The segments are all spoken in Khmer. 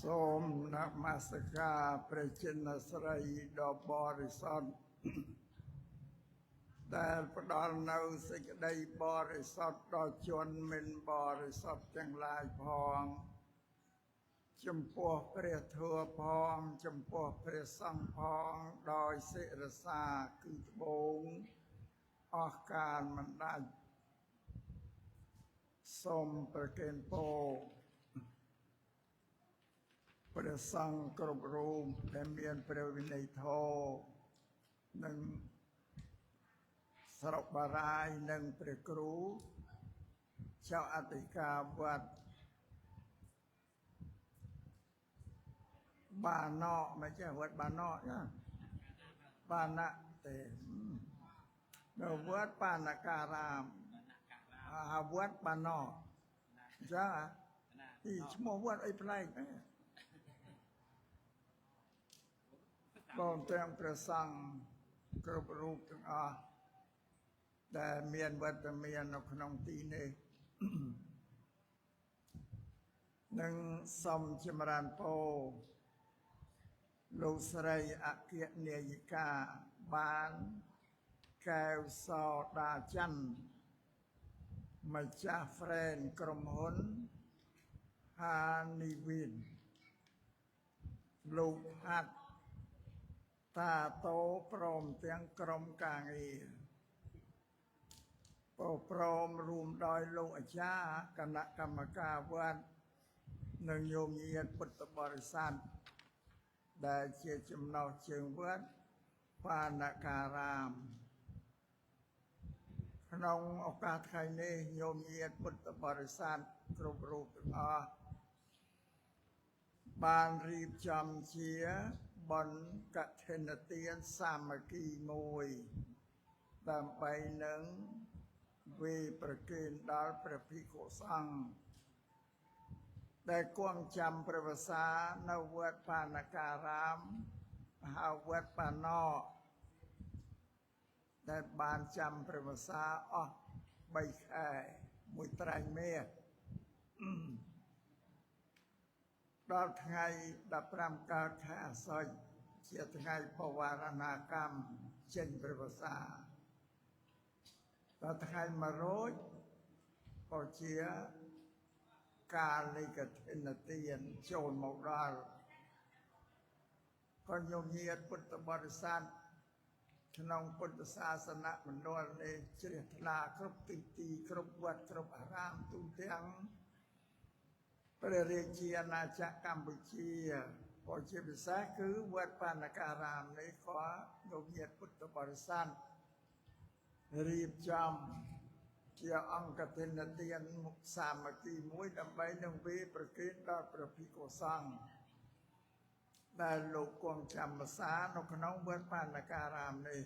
សូមនមស្ការព្រះចិនស្រីដ៏បរិសុទ្ធដែលផ្ដល់នៅសេចក្តីបរិសុទ្ធដល់ជនមិនបរិសុទ្ធទាំងឡាយផងចំពោះព្រះធម៌ផងចំពោះព្រះសង្ឃផងដោយសិរសាគឺត្បូងអស់កាលមិនដាច់សូមប្រគេនពរព្រះសង្ឃគ្រប់រូបដែលមានព្រះវិន័យធម៌និងស្រុកបារាយនិងព្រះគ្រូចៅអធិការវត្តបាណកមិនចេះវត្តបាណកណាបាណទេនៅវត្តបាណការាមអាវត្តបាណកចាទីឈ្មោះវត្តអីប្លែកណាបងទាំងព្រះសង្ឃគ្រប់រូបទាំងអស់ដែលមានវត្តមាននៅក្នុងទីនេះនិងសូមចម្រើនពរលោកស្រីអគ្គនាយិកាបានកែវសោដាច័ន្ទម្ចាស់ហ្វ្រេនក្រុមហ៊ុនហានីវីនលោកហាត់តាតោព្រមទាំងក្រុមការងារព្រមរួមដោយលោកអាចារ្យគណៈកម្មការវត្តនិងញោមញាតិពុទ្ធបរិស័ទដែលជាចំណោះជើងវត្តបាណការាមក្នុងឱកាសថ្ងៃនេះញោមញាតិពុទ្ធបរិស័ទគ្រប់រូបទាំងអស់បានរៀបចំជាបុណ្យកឋិនទានសាមគ្គីមួយដើម្បីនឹងវេប្រគេនដល់ព្រះភិក្ខុសង្ឃដែលគង់ចាំព្រះវស្សានៅវត្តបាណការាមហៅវត្តបាណកដែលបានចាំព្រះវស្សាអស់3ខែមួយត្រៃមាសដល់ថ្ងៃ15កើតខែអាសត់ជាថ្ងៃបវរណាកម្មចេញព្រះវស្សាដល់ថ្ងៃ1រោចក៏ជាកាលិកឋិនទានចូលមកដល់ក៏ញោមញាតិពុទ្ធបរិស័ទក្នុងពុទ្ធសាសនមណ្ឌលនេះជ្រះថ្លាគ្រប់ទិសទីគ្រប់វត្តគ្រប់អារាមទូទាំងព្រះរាជាណាចក្រកម្ពុជាក៏ជាពិសេសគឺវត្តបាណការាមនេះក៏ញោមញាតិពុទ្ធបរិស័ទរៀបចំជាអង្គកឋិនទានមុខសាមគ្គីមួយដើម្បីនឹងវេប្រគេនដល់ព្រះភិក្ខុសង្ឃដែលលោកគង់ចាំភាសានៅក្នុងវត្តបាណការាមនេះ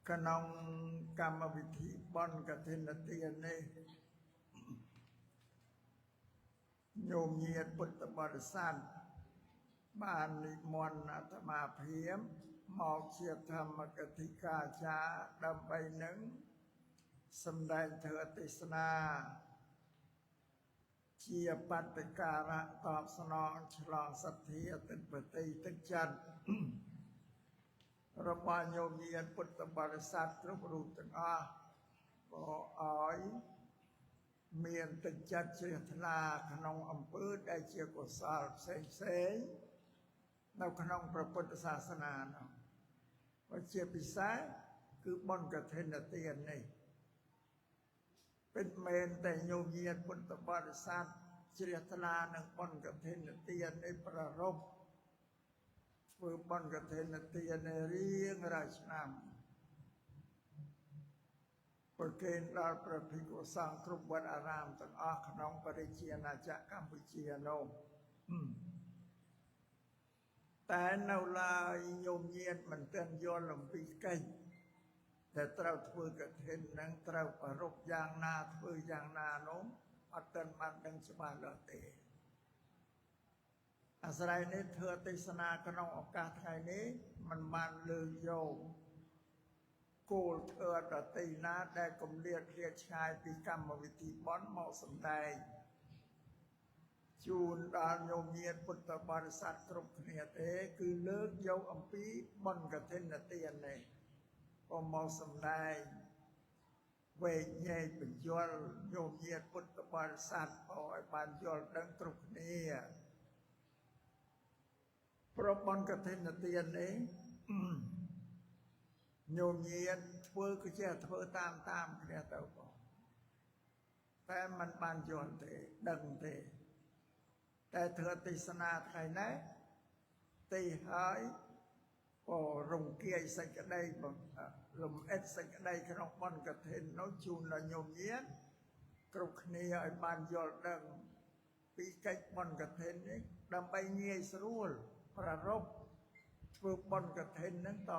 ក្នុងកម្មវិធីបុណ្យកឋិនទាននេះញោមញាតិពុទ្ធបរិស័ទបាននិមន្តអាត្មាភាពមកជាធម្មកធិកាចារ្យដើម្បីនឹងសម្ដែងធម៌ទេសនាជាបតិការៈតបស្នងឆ្លងសទ្ធាទឹកបតិទឹកចិត្តរបស់ញោមញាតិពុទ្ធបរិស័ទគ្រប់រូបទាំងអស់ក៏ឲ្យមានទឹកចិត្តជ្រះថ្លាក្នុងអំពើដែលជាកុសលផ្សេងផ្សេងនៅក្នុងព្រះពុទ្ធសាសនានោះបើជាពិសេសគឺបុណ្យកឋិនទាននេះពិតមែនតែញោមញាតិពុទ្ធបរិស័ទជ្រះថ្លានឹងបុណ្យកឋិនទាននេះប្រារព្ធធ្វើបុណ្យកឋិនទាននេះរៀងរាល់ឆ្នាំប្រគេនដល់ព្រះភិក្ខុសង្ឃគ្រប់វត្តអារាមទាំងអស់ក្នុងព្រះរាជាណាចក្រកម្ពុជានោះតែនៅឡើយញោមញាតិមិនទាន់យល់អំពីកិច្ចដែលត្រូវធ្វើកឋិននឹងត្រូវប្រារព្ធយ៉ាងណាធ្វើយ៉ាងណានោះអត់ទាន់បានដឹងច្បាស់លាស់ទេអាស្រ័យនេះធ្វើទេសនាក្នុងឱកាសថ្ងៃនេះមិនបានលើកយកគោលធម៌ដទៃណាដែលគម្លាតឃ្លាតឆ្ងាយពីកម្មវិធីបុណ្យមកសម្ដែង ជូនដល់ញោមញាតិពុទ្ធបរិស័ទគ្រប់គ្នាទេគឺលើកយកអំពីបុណ្យកឋិនទាននេះក៏មកសម្ដែងវែកញែកបញ្យល់ញោមញាតិពុទ្ធបរិស័ទឲ្យបានយល់ដឹងគ្រប់គ្នាព្រោះបុណ្យកឋិនទាននេះញោមញាតិធ្វើគឺជាធ្វើតាមគ្នាទៅបងតែมันបានយល់ទេដឹងទេតែធ្វើទេសនាថ្ងៃនេះទេហើយក៏រង្គៀយសេចក្តីលំអិតសេចក្តីក្នុងបុណ្យកឋិននោះជូនដល់ញោមញាតិគ្រប់គ្នាឲ្យបានយល់ដឹងពីកិច្ចបុណ្យកឋិននេះដើម្បីងាយស្រួលប្រារព្ធធ្វើបុណ្យកឋិននឹងត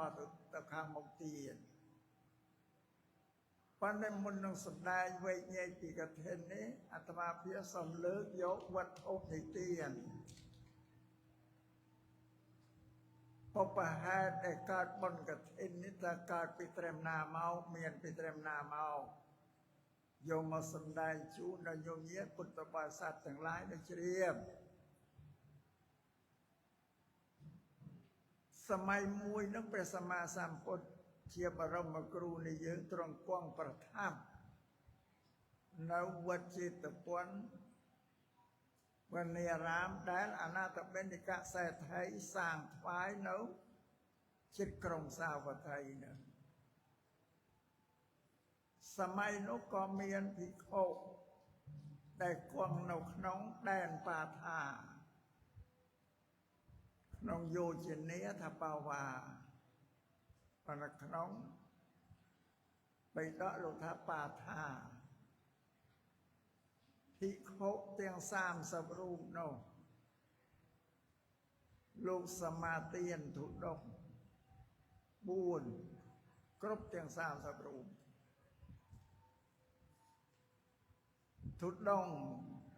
ទៅខាងមុខទៀតប៉ុន្តែមុននឹងសម្ដែងវែកញែកពីកឋិននេះអាត្មាភាពសូមលើកយកវត្ថុនិទានបុព្វហេតុដែលកើតបុណ្យកឋិននេះតើកើតពីត្រឹមណាមកមានពីត្រឹមណាមកយកមកសម្ដែងជូនដល់ញោមញាតិពុទ្ធបរិស័ទទាំងឡាយដែលជ្រាបសម័យមួយនឹងព្រះសម្មាសម្ពុទ្ធជាបរមគ្រូនៃយើងទ្រង់គង់ប្រថាប់នៅវត្តចេតពន្ធវនារាមដែលអនាថបិណ្ឌិកសេដ្ឋីសាងថ្វាយនៅជិតក្រុងសាវត្ថីនោះសម័យនោះក៏មានភិក្ខុដែលគង់នៅក្នុងដែនបាថាក្នុងយោជនាថាបាវ៉ាប៉ុន្តែក្នុងបិដកលោកថាបាថាភិក្ខុទាំង30រូបនោះលោកសមាទានទុដុង4គ្រប់ទាំង30រូបទុដុង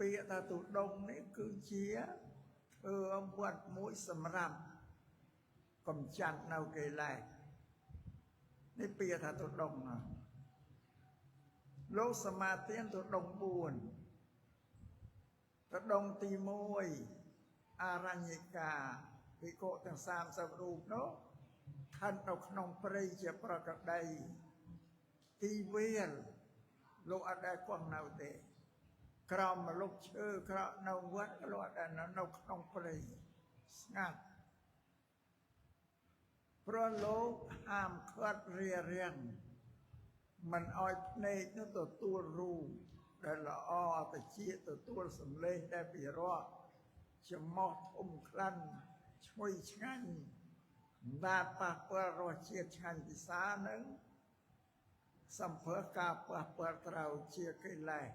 ពាក្យថាទុដុងនេះគឺជាធ្វើវត្តមួយសម្រាប់កំចាត់នៅកិលេសនេះពាក្យថាទុដុងណាលោកសមាទានទុដុង4ទុដុងទី1អរញ្ញិកាភិក្ខុទាំង30រូបនោះស្ថិតនៅក្នុងព្រៃជាប្រកដីទីវាលលោកអត់ដែលគង់នៅទេក្រោមម្លប់ឈើក្រោមនៅវត្តលោកអត់ដែលនៅក្នុងព្រៃស្ងាត់ព្រោះលោកហាមឃាត់រារាំងមិនឲ្យភ្នែកនោះទទួលរូបដែលល្អតិចទទួលសម្លេងដែលពិរោះច្មោះធំក្លិនឈ្ងុយឆ្ងាញ់ដាតប៉ះពាល់រសជាតិឆ្ងាញ់ពិសានឹងសម្ភារការប៉ះពាល់ត្រូវជាកិលេស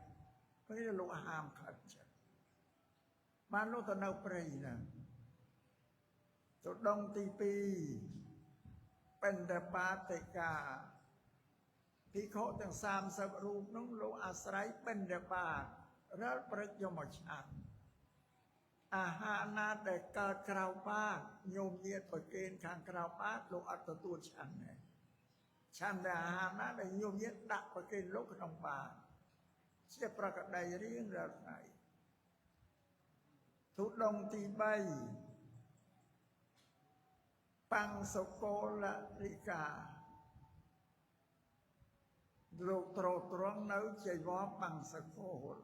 ពេលលោកហាមឃាត់ចិត្តបានលោកទៅនៅព្រៃហ្នឹងទុដុងទី2បណ្ឌបាតិកាភិក្ខុទាំង30រូបនោះលោកអាស្រ័យបណ្ឌបាតរាល់ព្រឹកយកមកឆាន់អាហារណាដែលកើតក្រៅបាតញោមញាតិប្រគេនខាងក្រៅបាតលោកអត់ទទួលឆាន់ទេឆាន់តែអាហារណាដែលញោមញាតិដាក់ប្រគេនលោកក្នុងបាតជាប្រកដីរៀងរាល់ថ្ងៃទុដុងទី3បង្សុកូលរិកាលោកត្រត្រង់នៅចីវរបង្សុកូល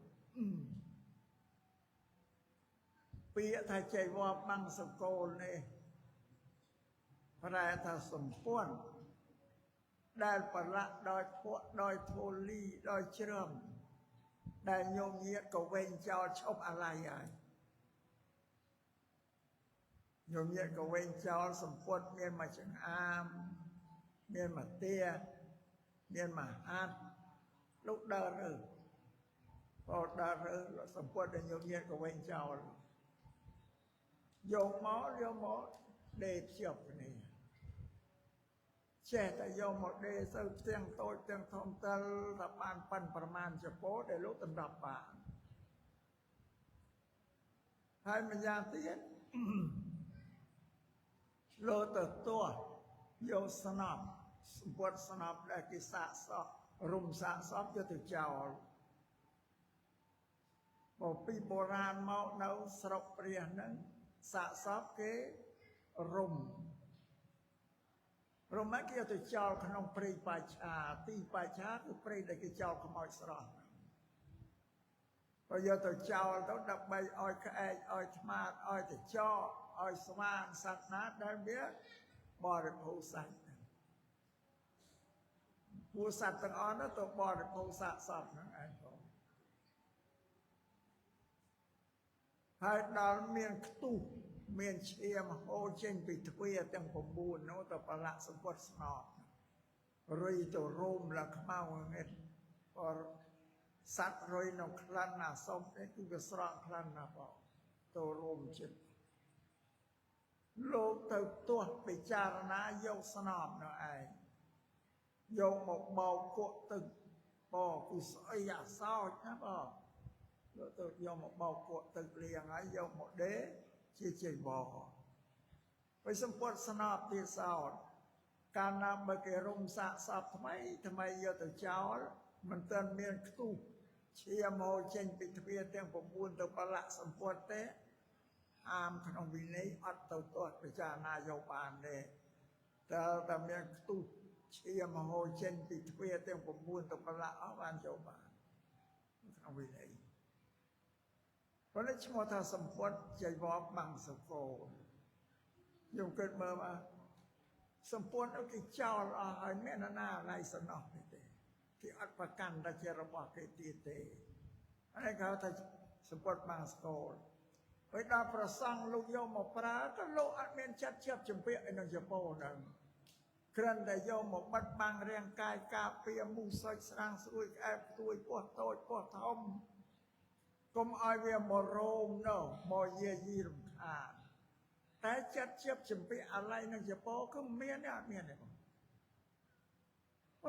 ពាក្យថាចីវរបង្សុកូលនេះប្រែថាសម្ព័ន្ធដែលប្រឡាក់ដោយភក់ដោយធូលីដោយជ្រំដែលញោមញាតិក៏វែងចោលឈប់អាល័យហើយញោមញាតិក៏វែងចោលសម្ពុតមានមួយចង្អាមមានមួយទាមានមួយហាត់លោកដើររើក៏ដើររើសម្ពុតដែលញោមញាតិក៏វែងចោលយកមកដេកភ្ជាប់គ្នាចេះតែយកមកដេកទៅទាំងតូចទាំងធំតលថាបានប៉ិនប្រមាណចពោដែលលោកដណ្ដប់បានហើយម្យ៉ាងទៀតលោកទៅទាស់យកស្នប់សម្ពុតស្នប់ដែលគេសាកសពរុំសាកសពយកទៅចោល បើពីបុរាណមកនៅស្រុកព្រះហ្នឹងសាកសពគេរុំរុំមកគេទៅចោលក្នុងព្រៃបាឆាទីបាឆាគឺព្រៃដែលគេចោលខ្មោចស្រស់បើយកទៅចោលទៅដើម្បីឲ្យក្អែកឲ្យថ្មាតឲ្យទៅចោឲ្យស្វានសត្វណាដែលវាបរិភោគសាច់ពួកសត្វទាំងអស់នោះទៅបរិភោគសាកសពហ្នឹងឯងផងហើយដល់មានខ្ទុះមានឈាមហូរចេញពីទ្វារទាំង9នោះទៅប្រឡាក់សម្ពុតស្នប់រុយទៅរោមលខ្មៅងឹតបរសត្វរុយនៅក្លិនណាសុំនេះគឺវាស្រង់ក្លិនណាបងទៅរោមចិត្តលោកទៅទាស់ពិចារណាយកស្នប់នោះឯងយកមកបោកគក់ទឹកបគឺស្អីអាសោចណាបងលោកទៅយកមកបោកគក់ទឹកលាងហើយយកមកដេជាចីវរไปសម្ពុតស្នប់ទៀតសោតកាលណាបើគេរុំសាកសពថ្មីថ្មីយកទៅចោលមិនទាន់មានខ្ទុះឈាមហូរចេញពីទ្វារទាំង9ទៅប្រឡាក់សម្ពុតទេអាមក្នុងវិន័យអត់ទៅទាស់ពិចារណាយកបានទេតើតែមានខ្ទុះឈាមហូរចេញពីទ្វារទាំង9ទៅប្រឡាក់អស់បានចូលបានក្នុងវិន័យប៉ុន្តែឈ្មោះថាសម្ពុតចីវរបង្សកោខ្ញុំគិតមើលមកសម្ពុតនោះគេចោលអស់ហើយមានណាឡៃសំណោះនេះទេគេអត់ប្រកាន់តែជារបស់គេទៀតទេហើយគេហៅថាសម្ពុតបង្សកោពេលដល់ប្រសង់លោកយកមកប្រើក៏លោកអត់មានចិត្តជាប់ជំពាក់ឯនឹងជពោហ្នឹងគ្រាន់តែយកមកបិទបាំងរាងកាយការពារមូសសុចស្រាំងស្រួយក្អែបទួយពោះតូចពោះធំកុំឲ្យវាមករោមនោះមកយាយីរំខានតែចិត្តជាប់ជំពាក់អាល័យនឹងជពោគឺមានទេអត់មានទេប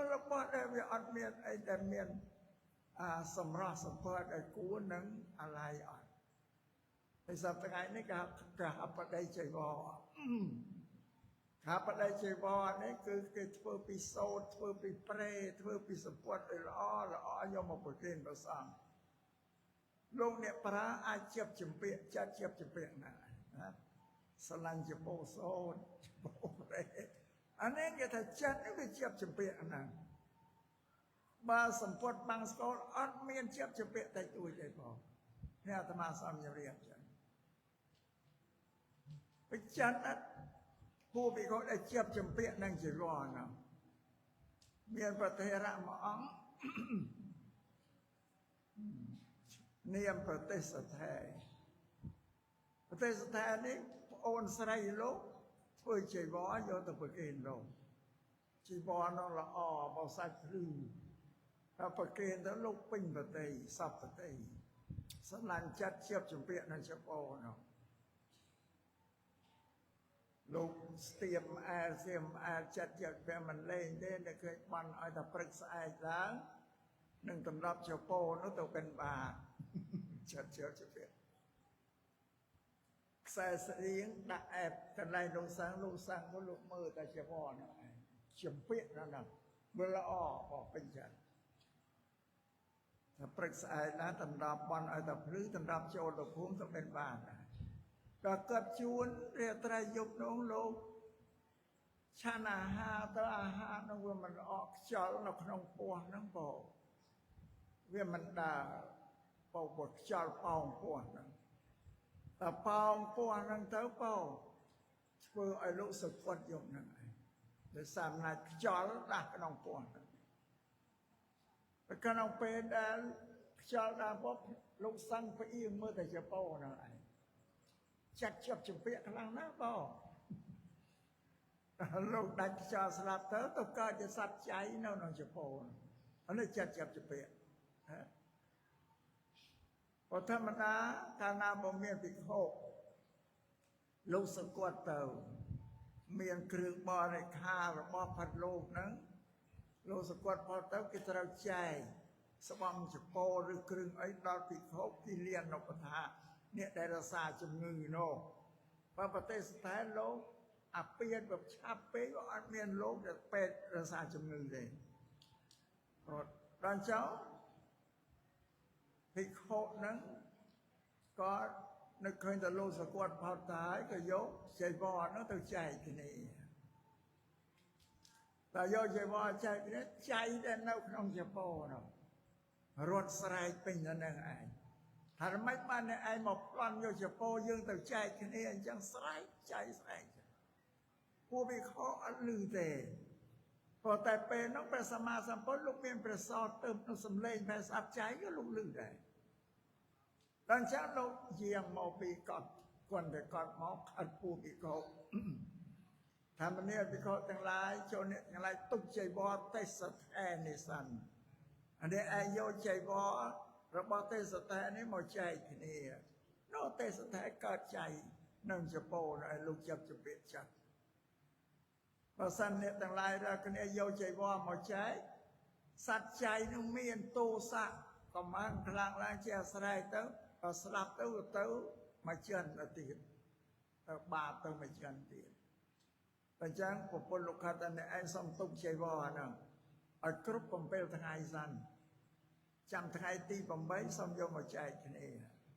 ងរបស់ដែលវាអត់មានអីដែលមានអាសម្រស់សម្ពើឲ្យគួរនឹងអាល័យអត់ហើយសប្តាហ៍ថ្ងៃនេះគេកហបតីចីវរកហបតីចីវរនេះគឺគេធ្វើពីសូត្រធ្វើពីព្រេធ្វើពីសម្ពត់ឲ្យល្អល្អយកមកប្រគេនព្រះសង្ឃលោកអ្នកប្រើអាចជាប់ជំពាក់ចាត់ជាប់ជំពាក់ណាណាស្រឡាញ់ជាពោសូត្រជាពោព្រេអានេះគេថាចិត្តនេះវាជាប់ជំពាក់ហ្នឹងបើសម្ពត់បាំងស្កលអត់មានជាប់ជំពាក់តិចតួចទេបងនេះអាត្មាសំជម្រាបចឹងបច្ចិនពួកពិខុដែលជាប់ជំពាក់នឹងជីវរហ្នឹងមានប្រធេរៈមួយអង្គនាមប្រទេសសថេប្រទេសសថេនេះប្អូនស្រីលោកធ្វើជីវរយកទៅប្រគេនលោកជីវរនោះល្អបោសាច់ភ្លឺហើយប្រគេនទៅលោកពេញប្រទេសសពប្រទេសស្រឡាញ់ចិត្តជាប់ជំពាក់នឹងជពោនោះលោកស្ទៀមអែលស្ទៀមអែលចិត្តជាប់វាមិនលេងទេតែឃើញបន់ឲ្យតែព្រឹកស្អែកឡើងនឹងតម្រាប់ជពោនោះទៅเป็นបាតចិត្តជាប់ជំពាក់ខ្សែស្រៀងដាក់អែបកន្លែងលោកសាំងលោកសាំងក៏លោកមើលតែជពោនោះឯងជំពាក់នោះណាមើលល្អបងពេញចិត្តតែព្រឹកស្អែកណាតម្រាប់បន់ឲ្យតែភ្លឺតម្រាប់ចូលទៅភូមិទៅเป็นបាតដល់កាត់ជួនរាត្រីយប់នោះលោកឆាន់អាហារទៅអាហារនោះវាមិនល្អខ្យល់នៅក្នុងពោះហ្នឹងបងវាមិនដើរបោបខ្យល់ប៉ោងពោះហ្នឹងតែប៉ោងពោះហ្នឹងទៅបោធ្វើឲ្យលោកសកត់យប់ហ្នឹងឯងដោយសារអំណាចខ្យល់ដាស់ក្នុងពោះហ្នឹងតែក្នុងពេលដែលខ្យល់ដាស់ពោះលោកសង្ឃផ្អៀងមើលតែជាពោហ្នឹងឯងចាត់ជាប់ជំពាក់ខ្លាំងណាស់បងលោកដាច់ខ្យល់ស្លាប់ទៅទៅកើតជាសត្វចៃនៅក្នុងជពោអានេះចាត់ជាប់ជំពាក់ព្រោះធម្មតាកាលណាបើមានភិក្ខុលោកសកត់ទៅមានគ្រឿងបរិខារបស់ផាត់លោកហ្នឹងលោកសកត់ផលទៅគេត្រូវចែកស្បង់ជពោឬគ្រឿងអីដល់ភិក្ខុគិលានុបដ្ឋាអ្នកដែលរក្សាជំងឺនោះបើប្រទេសស្ថែលោកអាពាធបើឆាប់ពេកក៏អត់មានលោកដែលពេទ្យរក្សាជំងឺទេរត់ដល់ចោភិក្ខុហ្នឹង ក៏នឹកឃើញតែលោកសកត់ផុតទៅហើយក៏យកចីវរនោះទៅចែកគ្នាតែយកចីវរចែកគ្នាចៃដែលនៅក្នុងចពោនោះរត់ស្រែកពេញទៅនឹងឯងថាមិនបានអ្នកឯងមកប្លន់យកចពោយើងទៅចែកគ្នាអញ្ចឹងស្រែកចៃស្រែកពួកវិខអត់ឮទេព្រោះតែពេលនោះព្រះសម្មាសម្ពុទ្ធលោកមានព្រះសោតទៅនឹងសំឡេងព្រះស្អាប់ចៃក៏លោកឮដែរដល់ចឹងលោកយាងមកពីកត់គាត់តែកត់មកខិតពួកវិខធម្មនាវិខទាំងឡាយចូលអ្នកទាំងឡាយទុកចីវរទេសថែនិសិនអានេះឯងយកចីវររបស់ទេសថែនេះមកចែកគ្នានោះទេសថែកើតចៃនឹងចពោឲ្យលោកចាប់ជំពាក់ចាស់បើសិនអ្នកទាំងឡាយរាល់គ្នាយកចីវរមកចែកសត្វចៃនឹងមានទោសៈកំហឹងខ្លាំងឡើងជាស្រែកទៅដល់ស្លាប់ទៅទៅមកចិនទៅទៀតទៅបាបទៅមកចិនទៀតអញ្ចឹងប្រពន្ធលោកខតអ្នកឯងសំទុកចីវរហ្នឹងឲ្យគ្រប់7ថ្ងៃសិនចាំថ្ងៃទី8សូមយកមកចែកគ្នា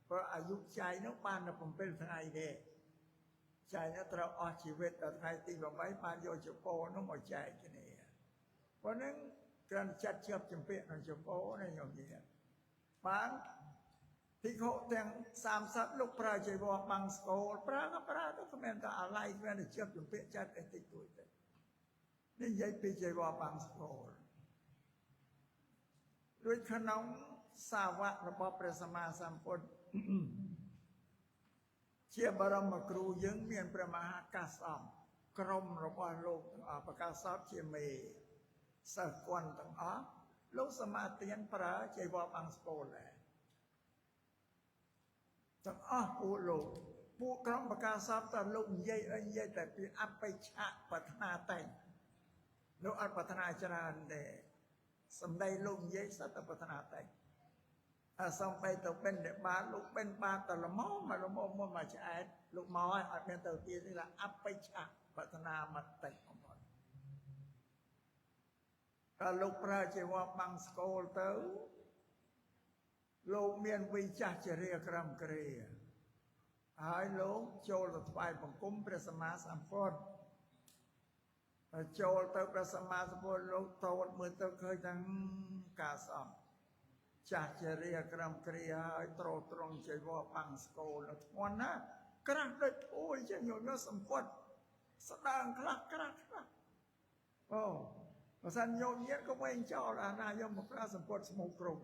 ព្រោះអាយុចែកនោះបានតែ7ថ្ងៃទេចែកនោះត្រូវអស់ជីវិតដល់ថ្ងៃទី8បានយកចពោនោះមកចែកគ្នាព្រោះនឹងគ្រាន់ចាត់ជាប់ចម្ពាក់នឹងចពោនេះញោមនិយាយបានភិក្ខុទាំង30លោកប្រើចីវរបាំងស្គលប្រើក៏ប្រើទៅគ្មានតែអាឡ័យគ្មានតែជាប់ចម្ពាក់ចាត់អីតិចតួចទេនេះនិយាយពីចីវរបាំងស្គលរួចក្នុងសាវករបស់ព្រះសម្មាសម្ពុទ្ធជាបរមគ្រូយើងមានព្រះមហាកាសពក្រុមរបស់លោកទាំងអស់ប្រកាសពជាមេសិស្សគន់ទាំងអស់លោកសមាទានប្រើចីវរបាំងស្គលដែរទាំងអស់ពួកលោកពួកក្រុមប្រកាសពតើលោកនិយាយអីនិយាយតែពីអបិឆៈប្រាថ្នាតែលោកអត់ប្រាថ្នាច្រើនទេសម្ដីលោកនិយាយសត្វតែប្រាថ្នាតែអសំបីទៅបិណ្ឌបាតលោកបិណ្ឌបាតតល្មមមកល្មមមកឆ្អែតលោកមកហើយអត់មានទៅទៀតនេះថាអបិឆៈប្រាថ្នាមតិបំផុតតើលោកប្រើជីវបាំងស្គលទៅលោកមានវិចាស់ចរិយាក្រមគ្រាហើយលោកចូលទៅថ្វាយបង្គំព្រះសម្មាសម្ពុទ្ធហើយចូលទៅព្រះសម្មាសម្ពុទ្ធលោកតូតមើលទៅឃើញទាំងកាសពចាស់ចរិយាក្រមគ្រាហើយត្រត្រង់ចីវរបាំងស្គលនៅធ្ងន់ណាស់ក្រាស់ដូចភួយចឹងញញសម្ពុទ្ធស្ដើងខ្លះក្រាស់ខ្លះអូបើសិនញោមញាតក៏វែងចោលអាណាយកមកប្រើសម្ពុទ្ធស្មូក្រុម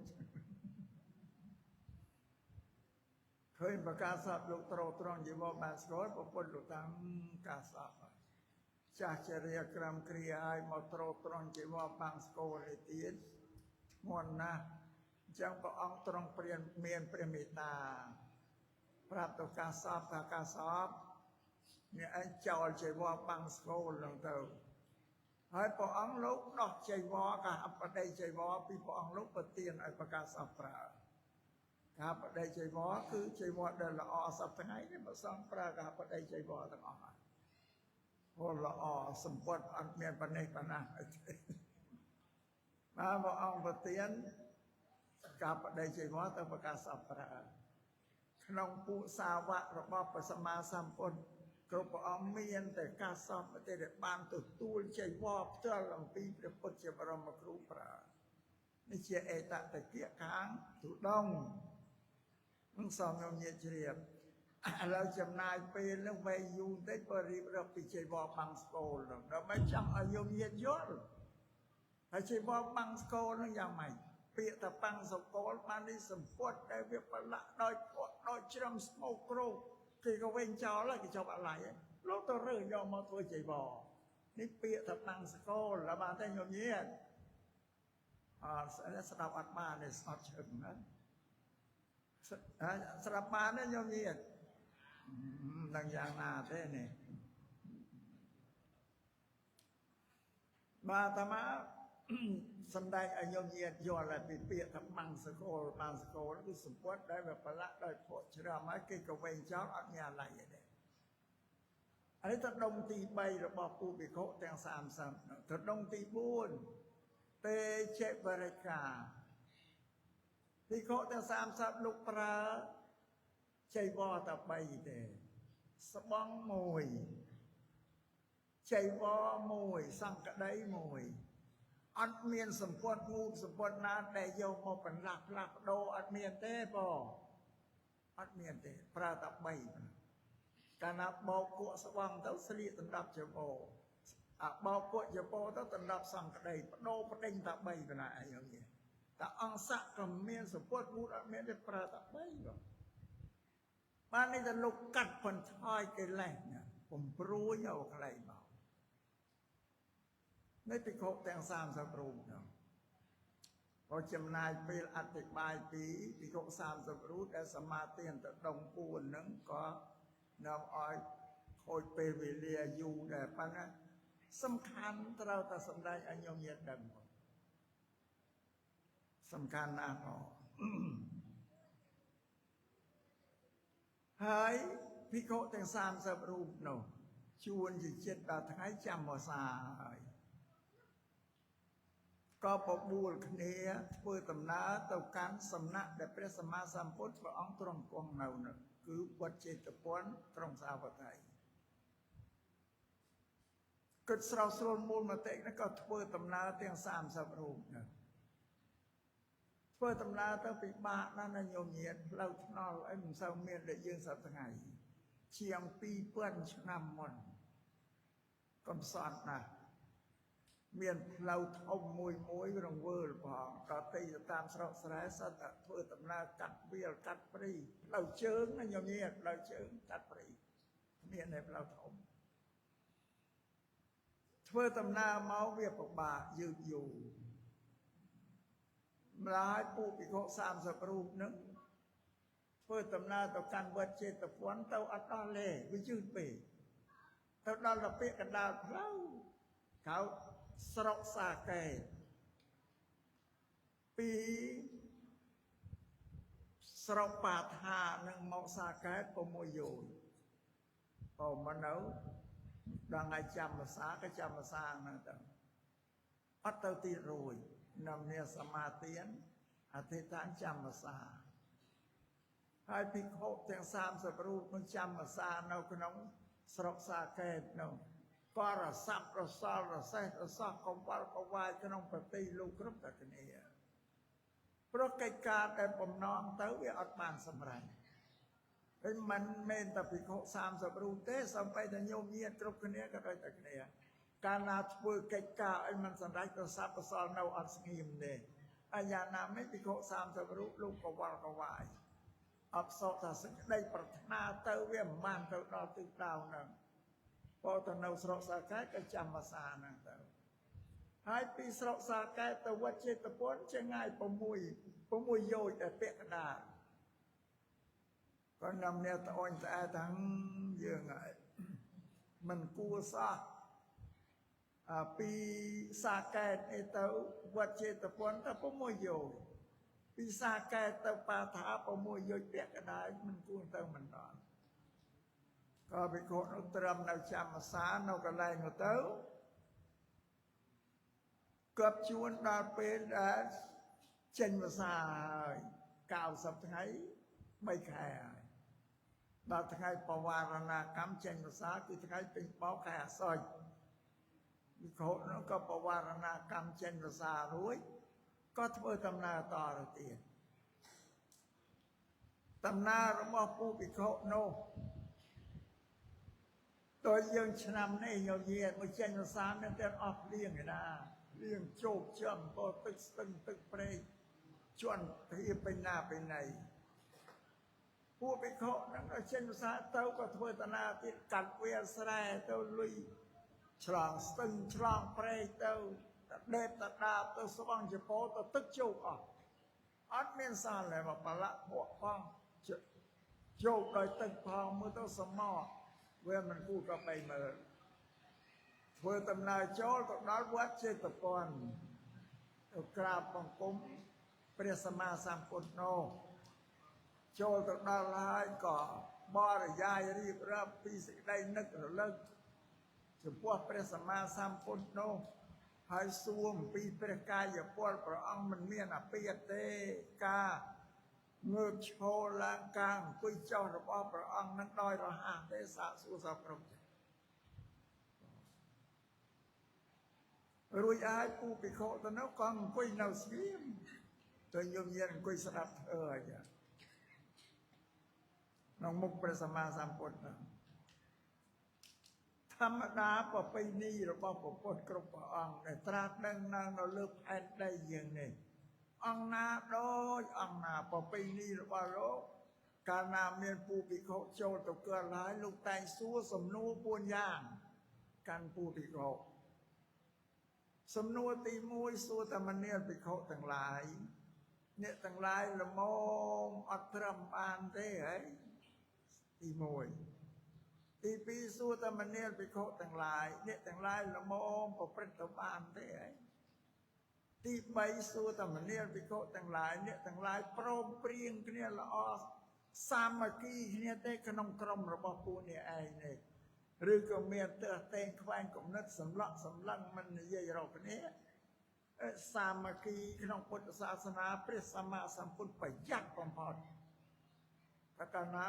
ឃើញប្រកាសសពលោកត្រត្រង់ជីវបានស្គាល់ប្រពន្ធលោកតាំងកាសពចាស់ចរិយាក្រមគ្រាហើយមកត្រត្រង់ជីវបាំងស្គាល់ឯទៀតធ្ងន់ណាស់អញ្ចឹងព្រះអង្គទ្រង់ព្រានមានព្រះមេត្តាប្រាប់ទៅកាសពថាកាសពអ្នកឯងចោលជីវបាំងស្គាល់ហ្នឹងទៅហើយព្រះអង្គលោកដោះចីវរកាបដីចីវរពីព្រះអង្គលោកប្រទានឲ្យប្រកាសពប្រើកាបដីចីវរគឺចីវរដែលល្អសប្តាហ៍ថ្ងៃនេះបើសង្ឃប្រើកាបដីចីវរទាំងអស់ហើយព្រោះល្អសម្ពុតអត់មានបណេះបណាអីទេបាទព្រះអង្គប្រទានកាបដីចីវរទៅប្រកាសពប្រើក្នុងពួកសាវករបស់ព្រះសម្មាសម្ពុទ្ធគ្រប់ព្រះអង្គមានតែកាសពទេដែលបានទទួលចីវរផ្ទាល់អំពីព្រះពុទ្ធជាបរមគ្រូប្រើនេះជាអេតតកិខាងទុដងនឹងសូមញោមញាតិជ្រាបឥឡូវចំណាយពេលនឹងវែងយូរបន្តិចបើរៀបរាប់ពីចីវរបាំងស្គលនោះដើម្បីចង់ឲ្យញោមញាតិយល់ហើយចីវរបាំងស្គលនឹងយ៉ាងម៉េចពាក្យថាបាំងសកលបាននេះសម្ពុតដែលវាប្រឡាក់ដោយពក់ដោយជ្រំស្មោកគ្រោកគេក៏វិញចោលហើយគេចប់អល័យលោកទៅរើសយកមកធ្វើចីវរនេះពាក្យថាបាំងសកលแล้วបានតែញោមញាតិអត់ស្ដាប់អត់បានទេស្អត់ឈឹងណាស្ដាប់បានទេញោមញាតិដឹងយ៉ាងណាទេនេះបាទអាត្មាសំដែងឲ្យញោមញាតិយល់ឲ្យពីពាក្យថាបាំងសកលបាំងសកលគឺសម្ពុតដែលវាប្រឡាក់ដោយភក់ជ្រំហើយគេក៏វែងចោលអត់មានអាល័យទេអានេះទៅដុំទី3របស់ពួកភិក្ខុទាំង30ទៅដុំទី4ទេចេបរិកាភិក្ខុទាំង30លោកប្រើ ចីវរតែ3ទេស្បង់មួយចីវរមួយសង្កដីមួយអត់មានសម្ព័ន្ធងូតសម្ព័ន្ធណាដែលយកមកបន្លាស់ផ្លាស់ប្ដូរអត់មានទេបងអត់មានទេប្រើតែ3កាលណាបោកគក់ស្បង់ទៅស្លៀកដណ្ដប់ចបោអាបោកគក់ចបោទៅដណ្ដប់សង្កដីបដូរផ្ដេញតែ3បណ្ណាអីយ៉ាងនេះតែអង្គស័កក៏មានសម្ព័ន្ធងូតអត់មានទេប្រើតែ3បងបាននេះតែលោកកាត់បន្ថយកិលេសណាបំព្រួយឲ្យខ្លីមកនៅភិក្ខុទាំង30រូបនោះក៏ចំណាយពេលអធិប្បាយពីភិក្ខុ30រូបដែលសមាទានទៅដងពួនហ្នឹងក៏នាំឲ្យខូចពេលវេលាយូរដែរប៉ុន្តែសំខាន់ត្រូវតែសម្ដែងឲ្យញោមញាតិដឹងសំខាន់ណាស់ផងហើយភិក្ខុទាំង30រូបនោះជួនជាចិត្តដល់ថ្ងៃចាំវស្សាហើយក៏បបួលគ្នាធ្វើដំណើរទៅកាន់សំណាក់ដែលព្រះសម្មាសម្ពុទ្ធព្រះអង្គទ្រង់គង់នៅនោះគឺវត្តជេតពន្ធក្រុងសាវត្ថីគិតស្រោស្រួលមូលមតិនេះក៏ធ្វើដំណើរទាំង30រូបនោះធ្វើដំណើរទៅពិបាកណាស់ណាញោមញាតិផ្លូវថ្នល់អីមិនសូវមានដូចយើងសប្តាហ៍ថ្ងៃជាង2000ឆ្នាំមុនកំសត់ណាស់មានផ្លូវធំមួយមួយរង្វើលផងដល់ទីទៅតាមស្រុកស្រែសត្វតែធ្វើដំណើរកាត់វាលកាត់ព្រៃផ្លូវជើងណាញោមញាតិផ្លូវជើងកាត់ព្រៃមានតែផ្លូវធំធ្វើដំណើរមកវាពិបាកយឺតយូរម្ល៉េះពួកភិក្ខុ30រូបហ្នឹងធ្វើដំណើរទៅកាន់វត្តជេតវនទៅអត់ដល់ទេវាយឺតពេកទៅដល់ទៅពាក្យកណ្ដាលផ្លូវកៅស្រុកសាកេតពីស្រុកបាថានឹងមកសាកេត6យោជន៍បើមកនៅដល់ថ្ងៃចាំភាសាក៏ចាំភាសាហ្នឹងទៅអត់ទៅទីរួចនំនាសមាទានអធិដ្ឋានចាំភាសាហើយភិក្ខុទាំង30រូបនឹងចាំភាសានៅក្នុងស្រុកសាកេតនោះក៏រសាប់រសល់រសេះរសោះកង្វល់កវាយក្នុងប្រទេសលោកគ្រប់តែគ្នាព្រោះកិច្ចការដែលបំណងទៅវាអត់បានសម្រេចហើយមិនមែនតែភិក្ខុ30រូបទេសូម្បីតែញោមញាតិគ្រប់គ្នាក៏ដូចតែគ្នាកាលណាធ្វើកិច្ចការឲ្យមិនសម្រេចរសាប់រសល់នៅអត់ស្ងៀមទេអាយ៉ាណាមិនភិក្ខុ30រូបលោកកវល់កវាយអបសោកថាសេចក្តីប្រាថ្នាទៅវាមិនបានទៅដល់ទិសដៅហ្នឹងបើទៅនៅស្រុកសាកែក៏ចាំភាសាហ្នឹងទៅហើយពីស្រុកសាកែទៅវត្តជេតពន្ធចម្ងាយ6យោជន៍ដែលពាក់កណ្ដាលក៏នំអ្នកត្អូញត្អែទាំងយើងហើយមិនគួរសោះពីសាកែតនេះទៅវត្តជេតពន្ធទៅ6យោជន៍ពីសាកែតទៅបាថា6យោជន៍ពាក់កណ្ដាលមិនគួរទៅមិនដល់ក៏ភិក្ខុនោះត្រឹមនៅចាំភាសានៅកន្លែងនោះទៅគប់ជួនដល់ពេលដែលចេញភាសាហើយ90ថ្ងៃ3ខែហើយដល់ថ្ងៃបវារណាកម្មចេញភាសាគឺថ្ងៃពេញបោកខែអាសត់ភិក្ខុនោះក៏បវារណាកម្មចេញភាសារួចក៏ធ្វើដំណើរតទៅទៀតដំណើររបស់ពូភិក្ខុនោះតើយើងឆ្នាំនេះញញាតមកចេញភាសាមានតែអស់ភ្លៀងឯណាភ្លៀងជោគចំពោះទឹកស្ទឹងទឹកព្រែកជន់ធាពេញណាពេញណីពួកភិក្ខុហ្នឹងដល់ចេញភាសាទៅក៏ធ្វើដំណើរទៀតកាត់វាលស្រែទៅលុយឆ្លងស្ទឹងឆ្លងព្រែកទៅដេបតដាបទៅស្បង់ចពោទៅទឹកជោគអស់អត់មានសល់ទេមកបលៈភក់ផងជោគដោយទឹកផងមើលទៅសមោវាមិនគួរក៏បីមើលធ្វើដំណើរចូលទៅដល់វត្តជេតពន្ធទៅក្រាបបង្គំព្រះសម្មាសម្ពុទ្ធនោះចូលទៅដល់ហើយក៏បរិយាយរៀបរាប់ពីសេចក្តីនឹករលឹកចំពោះព្រះសម្មាសម្ពុទ្ធនោះហើយសួរអំពីព្រះកាយពលព្រះអង្គមិនមានអាពាធទេការ ងើបឈរឡើងការអង្គុយចុះរបស់ព្រះអង្គនឹងដោយរហ័សទេសាកសួរសពគ្រប់រួចហើយពូភិក្ខុទៅនោះក៏អង្គុយនៅស្ងៀមទៅយំយានអង្គុយស្ដាប់ធ្វើហើយក្នុងមុខព្រះសម្មាសម្ពុទ្ធធម្មតាប្រពៃណីរបស់ព្រះពុទ្ធគ្រប់ព្រះអង្គដែលត្រាស់ដឹងនៅលើផែនដីយើងនេះអង្គណាដូចអង្គណាប្រពៃណីរបស់លោកកាលណាមានពូភិក្ខុចូលទៅកើតហើយលោកតែងសួរសំណួរ4យ៉ាងកាន់ពូភិក្ខុសំណួរទី1សួរតែមនាលភិក្ខុទាំងឡាយអ្នកទាំងឡាយល្មមអត់ត្រឹមបានទេហីទី1ទី2សួរតែមនាលភិក្ខុទាំងឡាយអ្នកទាំងឡាយល្មមប្រព្រឹត្តទៅបានទេហីទី3សួរតែមនាលភិក្ខុទាំងឡាយអ្នកទាំងឡាយព្រមព្រៀងគ្នាល្អសាមគ្គីគ្នាទេក្នុងក្រុមរបស់ពួកនេះឯងនេះឬក៏មានទើសតែងខ្វែងគំនិតសម្លក់សម្លឹងមិននិយាយរកគ្នាសាមគ្គីក្នុងពុទ្ធសាសនាព្រះសម្មាសម្ពុទ្ធប្រយ័ត្នបំផុតប្រកាសណា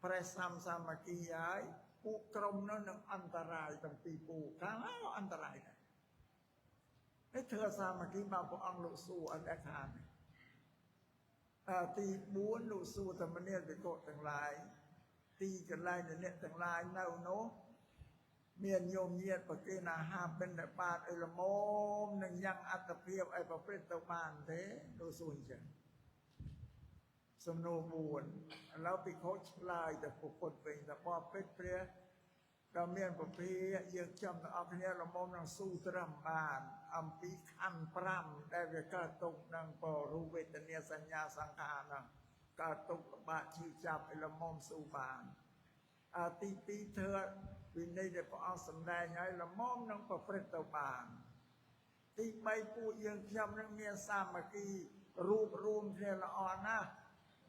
ព្រះសម្សាមគ្គីហើយពួកក្រុមនោះនឹងអន្តរាយទាំងពីរពូខាងណាអន្តរាយដែរនេះធ្វើសាមគ្គីមកព្រះអង្គលោកសួរអត់ដែលខានទី4លោកសួរតែមនាលវិកុទាំងឡាយទីកន្លែងដែលអ្នកទាំងឡាយនៅនោះមានញោមញាតប្រគេនអាហារបិណ្ឌបាតអីល្មមនឹងយ៉ាងអត្តភាពឲ្យប្រព្រឹត្តទៅបានទេលោកសួរអញ្ចឹងសំណួរ4ឥឡូវភិក្ខុឆ្លើយទៅពុទ្ធវិញថាបបិទ្ធព្រះដ៏មានពភាយើងចំទាំងអស់គ្នាល្មមនឹងស៊ូត្រឹមបានអំពីខណ្ឌ5ដែលវាកើតទុកនឹងបរូវេទនាសញ្ញាសង្ខារហ្នឹងកើតទុកលំបាកឈឺចាប់ឲ្យល្មមស៊ូបានទី2ធ្វើវិន័យដែលព្រះអង្គសម្ដែងឲ្យល្មមនឹងប្រព្រឹត្តទៅបានទី3ពួកយើងខ្ញុំនឹងមានសាមគ្គីរួបរួមគ្នាល្អណាស់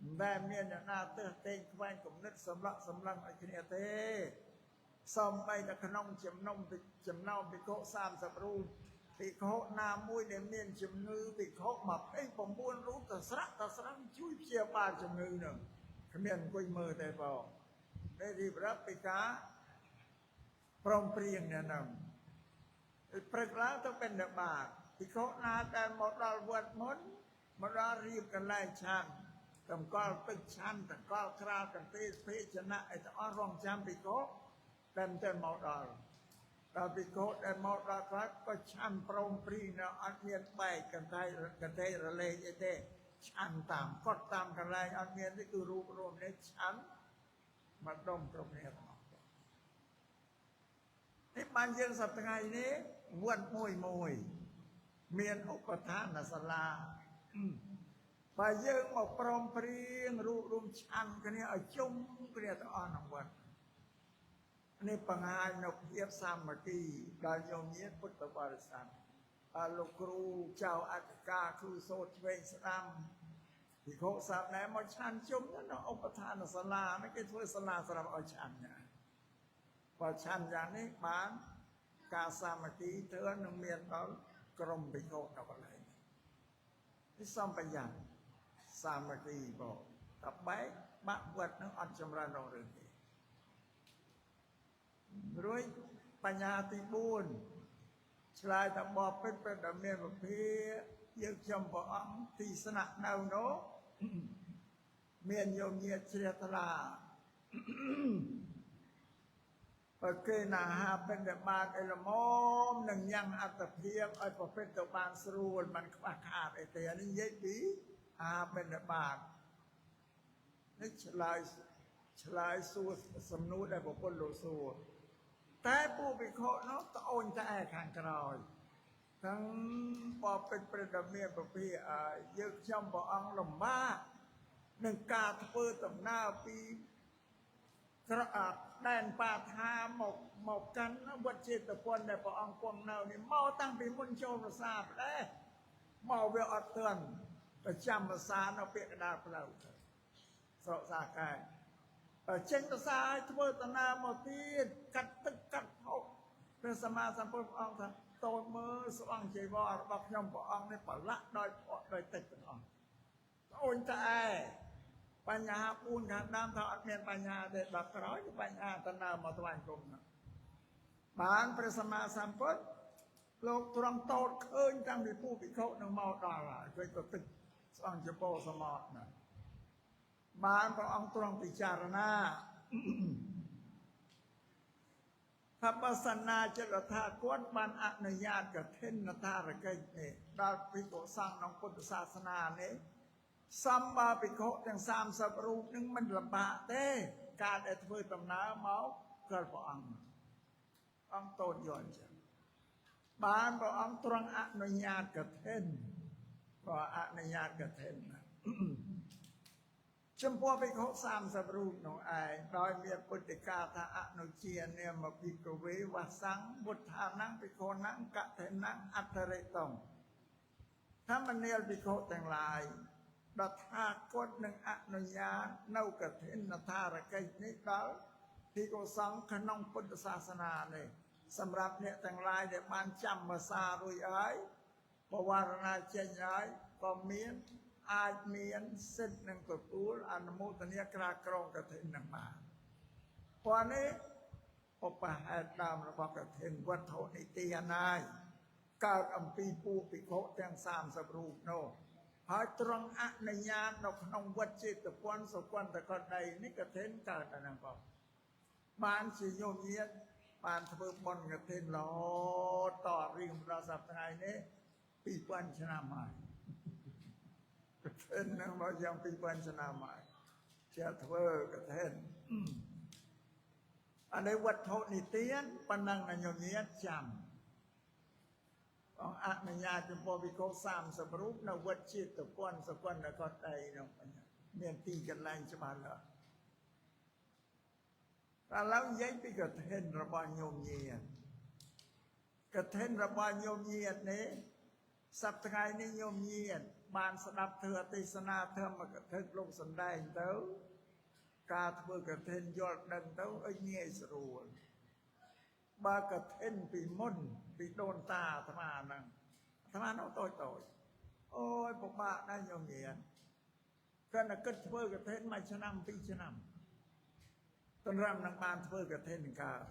មិនដែលមានអ្នកណាទើសតែងខ្វែងគំនិតសម្លក់សម្លឹងឲ្យគ្នាទេសំបីតែក្នុងចំណោមភិក្ខុ30រូបភិក្ខុណាមួយដែលមានជំងឺភិក្ខុ29រូបទៅស្រាក់ទៅស្រង់ជួយព្យាបាលជំងឺនោះគ្មានអង្គុយមើលទេបងនេះរៀបរាប់ពីការព្រមព្រៀងនេះហ្នឹងព្រឹកឡើងទៅបិណ្ឌបាតភិក្ខុណាដែលមកដល់វត្តមុនមកដល់រៀបកន្លែងឆាន់តម្កល់ទឹកឆាន់តម្កល់ក្រាលកន្ទេលភេជ្ជៈអីទាំងអស់រងចាំភិក្ខុដែលតែមកដល់ភិក្ខុដែលមកដល់ខ្លះក៏ឆាន់ព្រមព្រៀងនៅអត់មានបែកកន្ទេលរលែកអីទេឆាន់តាមកត់តាមកន្លែងអត់មានទេគឺរូបរួមនេះឆាន់មកដុំគ្រប់គ្នាទាំងអស់នេះបានយើងសប្តាហ៍ថ្ងៃនេះវត្តមួយមួយមានឧបឋានសាលាបើយើងមកព្រមព្រៀងរួបរួមឆាន់គ្នាឲ្យជុំគ្នាទាំងអស់ក្នុងវត្តនេះបង្ហាញនៅភាពសាមគ្គីដល់ញោមញាតិពុទ្ធបរិស័ទលោកគ្រូចៅអធិការគ្រូសូត្រឆ្វេងស្ដាំភិក្ខុសាមណេរមកឆាន់ជុំនៅឧបឋានសាលានេះគេធ្វើសាលាសម្រាប់ឲ្យឆាន់ណាបើឆាន់យ៉ាងនេះបានការសាមគ្គីធ្វើនឹងមានដល់ក្រុមភិក្ខុនៅកន្លែងនេះសំប្រយ័ត្នសាមគ្គីបងតបែកបាក់វត្តនឹងអត់ចម្រើនរងរឿងទេរួចបញ្ហាទី4ឆ្លើយតបបិទ្ធព្រះដ៏មានពភាយើងខ្ញុំព្រះអង្គទីស្នាក់នៅនោះមានញោមញាតិជ្រះថ្លាប្រគេនអាហារបិណ្ឌបាតអីល្មមនឹងញ៉ាំងអត្តភាពឲ្យប្រព្រឹត្តទៅបានស្រួលមិនខ្វះខាតអីទេនេះនិយាយពីអាហារបិណ្ឌបាតនេះឆ្លើយសួរសំណួរដែលប្រពន្ធលោកសួរតែពួកភិក្ខុនោះត្អូញតែខាងក្រោយទាំងបបិទ្ធព្រះដ៏មានពភាយើងខ្ញុំព្រះអង្គលំបាកនឹងការធ្វើដំណើរពីក្រអាដែនបាថាមកកាន់វត្តចេតពុនដែលព្រះអង្គគង់នៅនេះមកតាំងពីមុនចូលប្រាសាទដែរមកវាអត់ទាន់ប្រចាំប្រាសាទនៅពាក្យកណ្ដាលផ្លូវស្រុកសាកែចេញប្រាសាទឲ្យធ្វើដំណើរមកទៀតកាត់ទឹកកាត់ហូបព្រះសម្មាសម្ពុទ្ធព្រះអង្គថាតូចមើលស្វងជីវររបស់ខ្ញុំព្រះអង្គនេះប្រឡាក់ដោយភក់ដោយទឹកទាំងអស់ត្អូញតែ បញ្ហា4ខាងដើមថាអត់មានបញ្ហាទេដល់ក្រោយគឺបញ្ហាតើមកថ្វាយគុំបានព្រះសម្មាសម្ពុទ្ធលោកទ្រង់តតឃើញតាំងពីពួកភិក្ខុនឹងមកដល់ហើយឃើញក៏ទឹកស្អង្គចពោសមត់ណាបានព្រះអង្គទ្រង់ពិចារណាថាបើសនាចិត្តថាគាត់បានអនុញ្ញាតកឋិនថារកិច្ចនេះដល់ភិក្ខុសង្ឃក្នុងពុទ្ធសាសនានេះសម្បាភិក្ខុទាំង30រូបនឹងមិនលំបាកទេការដែលធ្វើដំណើរមកកើតព្រះអង្គអង្គតូចយល់ចឹងបានព្រះអង្គទ្រង់អនុញ្ញាតកឋិនក៏អនុញ្ញាតកឋិនចំពោះភិក្ខុ30រូបនោះឯងដោយមានពុទ្ធិកាថាអនុជានាមភិក្ខវេវសង្វុទ្ធានំភិក្ខុនំកឋិនំអត្ថរិតុងធម្មនាលភិក្ខុទាំងឡាយដល់ថាគាត់នឹងអនុញ្ញាតនៅកឋិនថារកិច្ចនេះដល់ភិក្ខុសង្ឃក្នុងពុទ្ធសាសនានេះសម្រាប់អ្នកទាំងឡាយដែលបានចាំភាសារួចហើយបវរណាចេញហើយក៏មានអាចមានសិទ្ធិនឹងទទួលអនុមោទនាក្រាក្រងកឋិននឹងបានព្រោះនេះឧបហេតុដើមរបស់កឋិនវត្ថុនិទានាយកើតអំពីពួកភិក្ខុទាំង30រូបនោះហើយទ្រង់អនុញ្ញាតនៅក្នុងវត្តចេតពន្ធសុគន្ធកដីនេះកឋិនកើតអាហ្នឹងបងបានជាញោមញាតបានធ្វើបុណ្យកឋិនរហូតតរៀងដល់សប្តាហ៍នេះ2000ឆ្នាំហើយកឋិននឹងមកយ៉ាង2000ឆ្នាំហើយជាធ្វើកឋិនអានេះវត្ថុនិទានប៉ុណ្ណឹងណាញោមញាតចាំអង្គអនុញ្ញាតចំពោះវិកោ30រូបនៅវត្តចេតពន្ធសុគន្ធកដីនោះមានទីកន្លែងច្បាស់លាស់ឥឡូវនិយាយពីកឋិនរបស់ញោមញាតកឋិនរបស់ញោមញាតនេះសប្តាហ៍ថ្ងៃនេះញោមញាតបានស្ដាប់ធម៌ទេសនាធម្មកថាលោកសម្ដែងទៅការធ្វើកឋិនយល់ដឹងទៅឲ្យងាយស្រួលបើកឋិនពីមុនពីដូនតាអាត្មាហ្នឹងអាត្មានោះតូចតូចអូយពិបាកណាស់ញោមញាតគាត់តែគិតធ្វើកឋិនមួយឆ្នាំពីរឆ្នាំទន្រាំនឹងបានធ្វើកឋិនកើត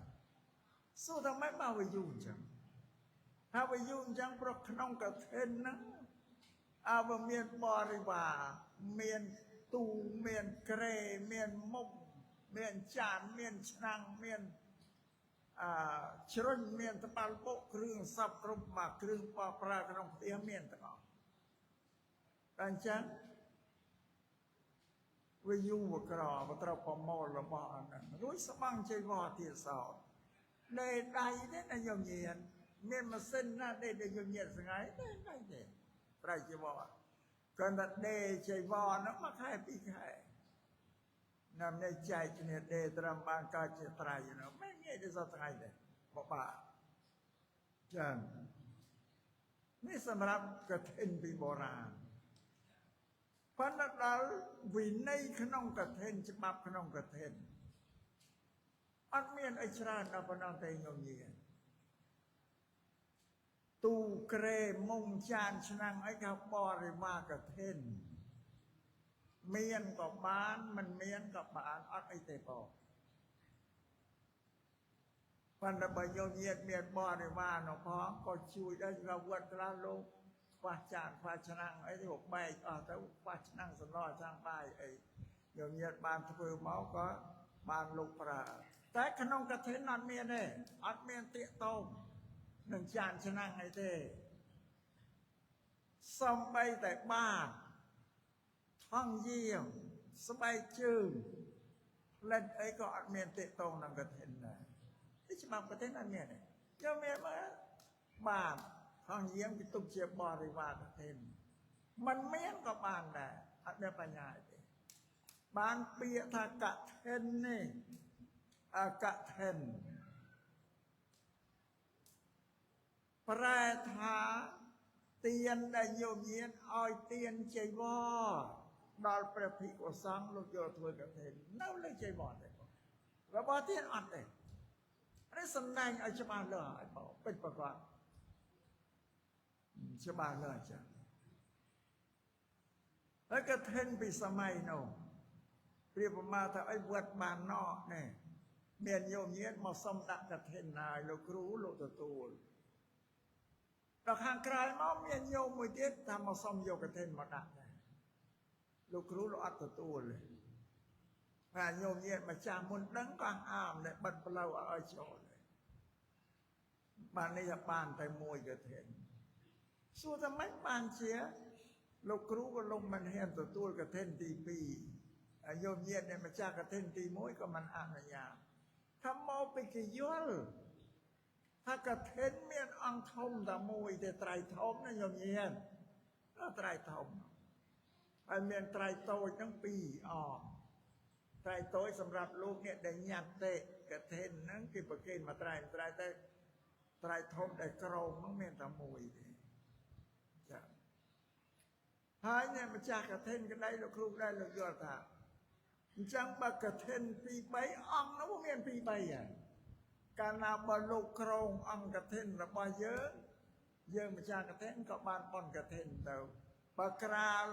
សួរថាម៉េចបើវាយូរអញ្ចឹងថាវាយូរអញ្ចឹងព្រោះក្នុងកឋិនហ្នឹងអើវាមានបរិវារមានទូមានក្រេមានមុខមានចានមានឆ្នាំងមានជ្រុញមានត្បាល់បុកគ្រឿងសពគ្រប់មកគ្រឿងបប្រើក្នុងផ្ទះមានទាំងអស់តែអញ្ចឹងវាយូរក្រវាត្រូវប្រមូលរបស់អាហ្នឹងរួចស្បង់ចីវរទៀតសោតដេដៃទេណាញោមញាតមានម៉ាស៊ីនណាដេដែលញោមញាតស្ងាយដេដៃទេប្រៃចីវរគាត់តែដេចីវរហ្នឹងមួយខែពីរខែណាំនេះចែកគ្នាដេត្រឹមបានកើតជាត្រៃនោះមិនងាយទេសោះថ្ងៃទេបបាចឹងនេះសម្រាប់កឋិនពីបុរាណប៉ុន្តែដល់វិន័យក្នុងកឋិនច្បាប់ក្នុងកឋិនអត់មានអីច្រើនដល់ប៉ុណ្ណោះទេញោមញាតទូក្រេមុងចានឆ្នាំងអីគេបរិវារកឋិនមានក៏បានមិនមានក៏បានអត់អីទេបងប៉ុន្តែបើញោមញាតមានបរិវារនោះផងក៏ជួយដែរដល់វត្តខ្លះលោកខ្វះចានខ្វះឆ្នាំងអីទៅបែកអស់ទៅខ្វះឆ្នាំងសំណល់ឆ្នាំងបាយអីញោមញាតបានធ្វើមកក៏បានលោកប្រើតែក្នុងកឋិនអត់មានទេអត់មានតាកតងនឹងចានឆ្នាំងអីទេសំបីតែបាតថងយាមស្បែកជើងផ្លិតអីក៏អត់មានតាកតងនឹងកឋិនដែរនេះច្បាប់កឋិនអត់មានទេយកមានមកបាតថងយាមគេទុកជាបរិវារកឋិនមិនមានក៏បានដែរអត់មានបញ្ហាទេបានពាក្យថាកឋិននេះអកឋិនប្រែថាទានដែលញោមញាតឲ្យទានចីវរដល់ព្រះភិក្ខុសង្ឃលោកយកធ្វើកឋិននៅលើចីវរទេបងរបស់ទានអត់ទេនេះសំដែងឲ្យច្បាស់លាស់ឲ្យបងពិតប្រាកដច្បាស់លាស់ចឹងហើយកឋិនពីសម័យនោះ ព្រាបប្រមាថាអីវត្តបានណោនេះមានញោមញាតមកសុំដាក់កឋិនហើយលោកគ្រូលោកទទួលដល់ខាងក្រោយមកមានញោមមួយទៀតថាមកសុំយកកឋិនមកដាក់ដែរលោកគ្រូលោកអត់ទទួលទេថាញោមញាតម្ចាស់មុនដឹងក៏ហាមដែរបិទផ្លូវឲ្យចូលដែរបាននេះថាបានតែមួយកឋិនសួរថាម៉េចបានជាលោកគ្រូក៏លោកមិនហ៊ានទទួលកឋិនទី2ហើយញោមញាតអ្នកម្ចាស់កឋិនទី1ក៏មិនអនុញ្ញាតថាមកពីគេយល់ថាកឋិនមានអង្គធំតែមួយទេត្រៃធំណាញោមញាតត្រៃធំហើយមានត្រៃតូចហ្នឹងពីរអត្រៃតូចសម្រាប់លោកអ្នកដែលញ៉ាំទេកឋិនហ្នឹងគេប្រគេនមកត្រៃត្រៃតែត្រៃធំដែលក្រោមហ្នឹងមានតែមួយទេចាហើយអ្នកម្ចាស់កឋិនក្តីលោកគ្រូដែរលោកយល់ថាអញ្ចឹងបើកឋិន2 3អង្គនោះមាន2 3ហើយកាលណាបើលោកក្រងអង្គកឋិនរបស់យើងយើងម្ចាស់កឋិនក៏បានបនកឋិនទៅបើក្រាល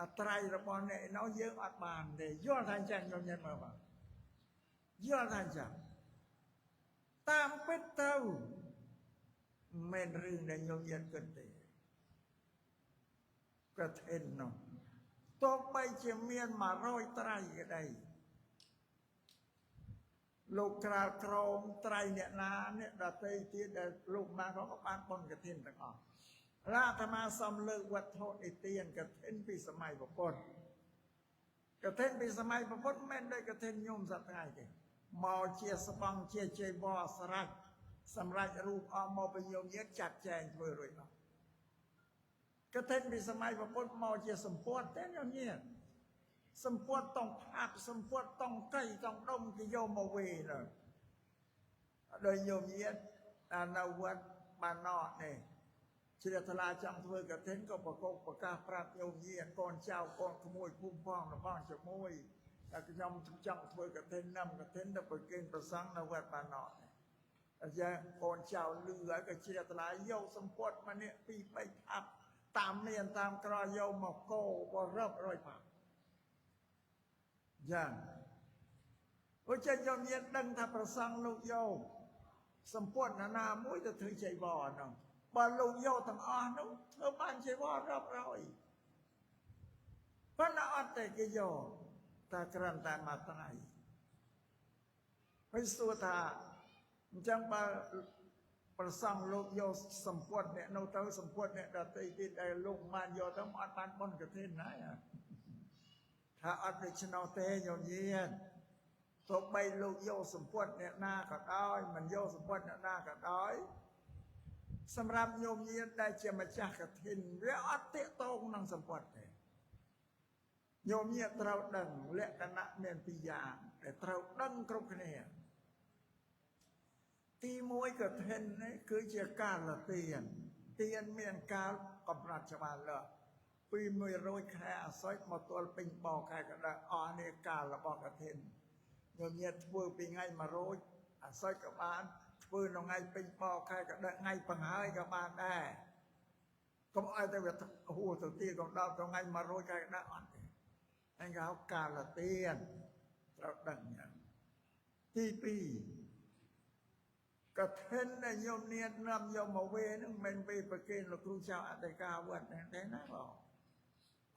អត្រៃរបស់អ្នកនោះយើងអត់បានទេយល់ថាអញ្ចឹងខ្ញុំញ៉ាំមើលបាទយល់ថាអញ្ចឹងតាមពិតទៅមិនរឿងដែលខ្ញុំយល់គិតទេកឋិននោះទោះបីជាមាន100ត្រៃក្តីលោកក្រាលក្រមត្រៃអ្នកណាអ្នកដតីទៀតដែលលោកមកក៏បានបុណ្យកឋិនទាំងអស់រាអាត្មាសំលើកវត្ថុនិទានកឋិនពីសម័យពុទ្ធកឋិនពីសម័យពុទ្ធមិនមែនដូចកឋិនញោមសប្តាហ៍ទេមកជាស្បង់ជាចីវរស្រេចសម្រាប់រូបអស់មកពីញោមញាតចាត់ចែងធ្វើរួចអស់កឋិនពីសម័យពុទ្ធមកជាសម្ពុតទេញោមញាតសម្ពុតតងផាប់សម្ពុតតងកៃតងដុំគេយកមកវេទៅដោយញោមញាតនៅវត្តបានណោនេះជ្រះថ្លាចង់ធ្វើកឋិនក៏ប្រកបប្រកាសប្រាប់ញោមញាតកូនចៅកូនក្មួយភូមិផងរបស់ជាមួយតែខ្ញុំចង់ធ្វើកឋិនណាំកឋិនទៅប្រគេនប្រសង់នៅវត្តបានណោនេះអាចារ្យកូនចៅលឺហើយក៏ជ្រះថ្លាយកសម្ពុតម្នាក់2 3ផាប់តាមមានតាមក្រយកមកកោបរាប់រយផាប់យ៉ាងអូចេះយកញាតដឹងថាប្រសង់លោកយកសម្ពុតណាណាមួយទៅធ្វើចីវរនោះបើលោកយកទាំងអស់នោះធ្វើបានចីវររាប់រយប៉ុន្តែអត់ទេគេយកតែគ្រាន់តែមួយត្រៃហើយសួរថាអញ្ចឹងបើប្រសង់លោកយកសម្ពុតអ្នកនោះទៅសម្ពុតអ្នកដទៃទៀតដែលលោកបានយកទៅអត់បានបុណ្យកឋិនណាថាអត់ដូច្នោះទេញោមញាតទោះបីលោកយកសម្ពុតអ្នកណាក៏ដោយមិនយកសម្ពុតអ្នកណាក៏ដោយសម្រាប់ញោមញាតដែលជាម្ចាស់កឋិនវាអត់ទាក់ទងនឹងសម្ពុតទេញោមញាតត្រូវដឹងលក្ខណៈមានពីរយ៉ាងដែលត្រូវដឹងគ្រប់គ្នាទី1កឋិននេះគឺជាកាលទានទានមានកាលកំណត់ច្បាស់លាស់ពី100ខែអាសត់មកទល់ពេញបខែកដៅអស់នេះកាលរបស់កឋិនញោមញាតធ្វើពីថ្ងៃ100អាសត់ក៏បានធ្វើនៅថ្ងៃពេញបខែកដៅថ្ងៃបង្ហើយក៏បានដែរកុំឲ្យតែវាហួសទៅទៀតកុំដល់ថ្ងៃ100ខែកដៅអត់ទេហ្នឹងគេហៅកាលទានត្រូវដឹងយ៉ាងទី2កឋិនដែលញោមនាតនាំយកមកវេហ្នឹងមិនវេប្រគេនលោកគ្រូចៅអធិការវត្តហ្នឹងទេណាបង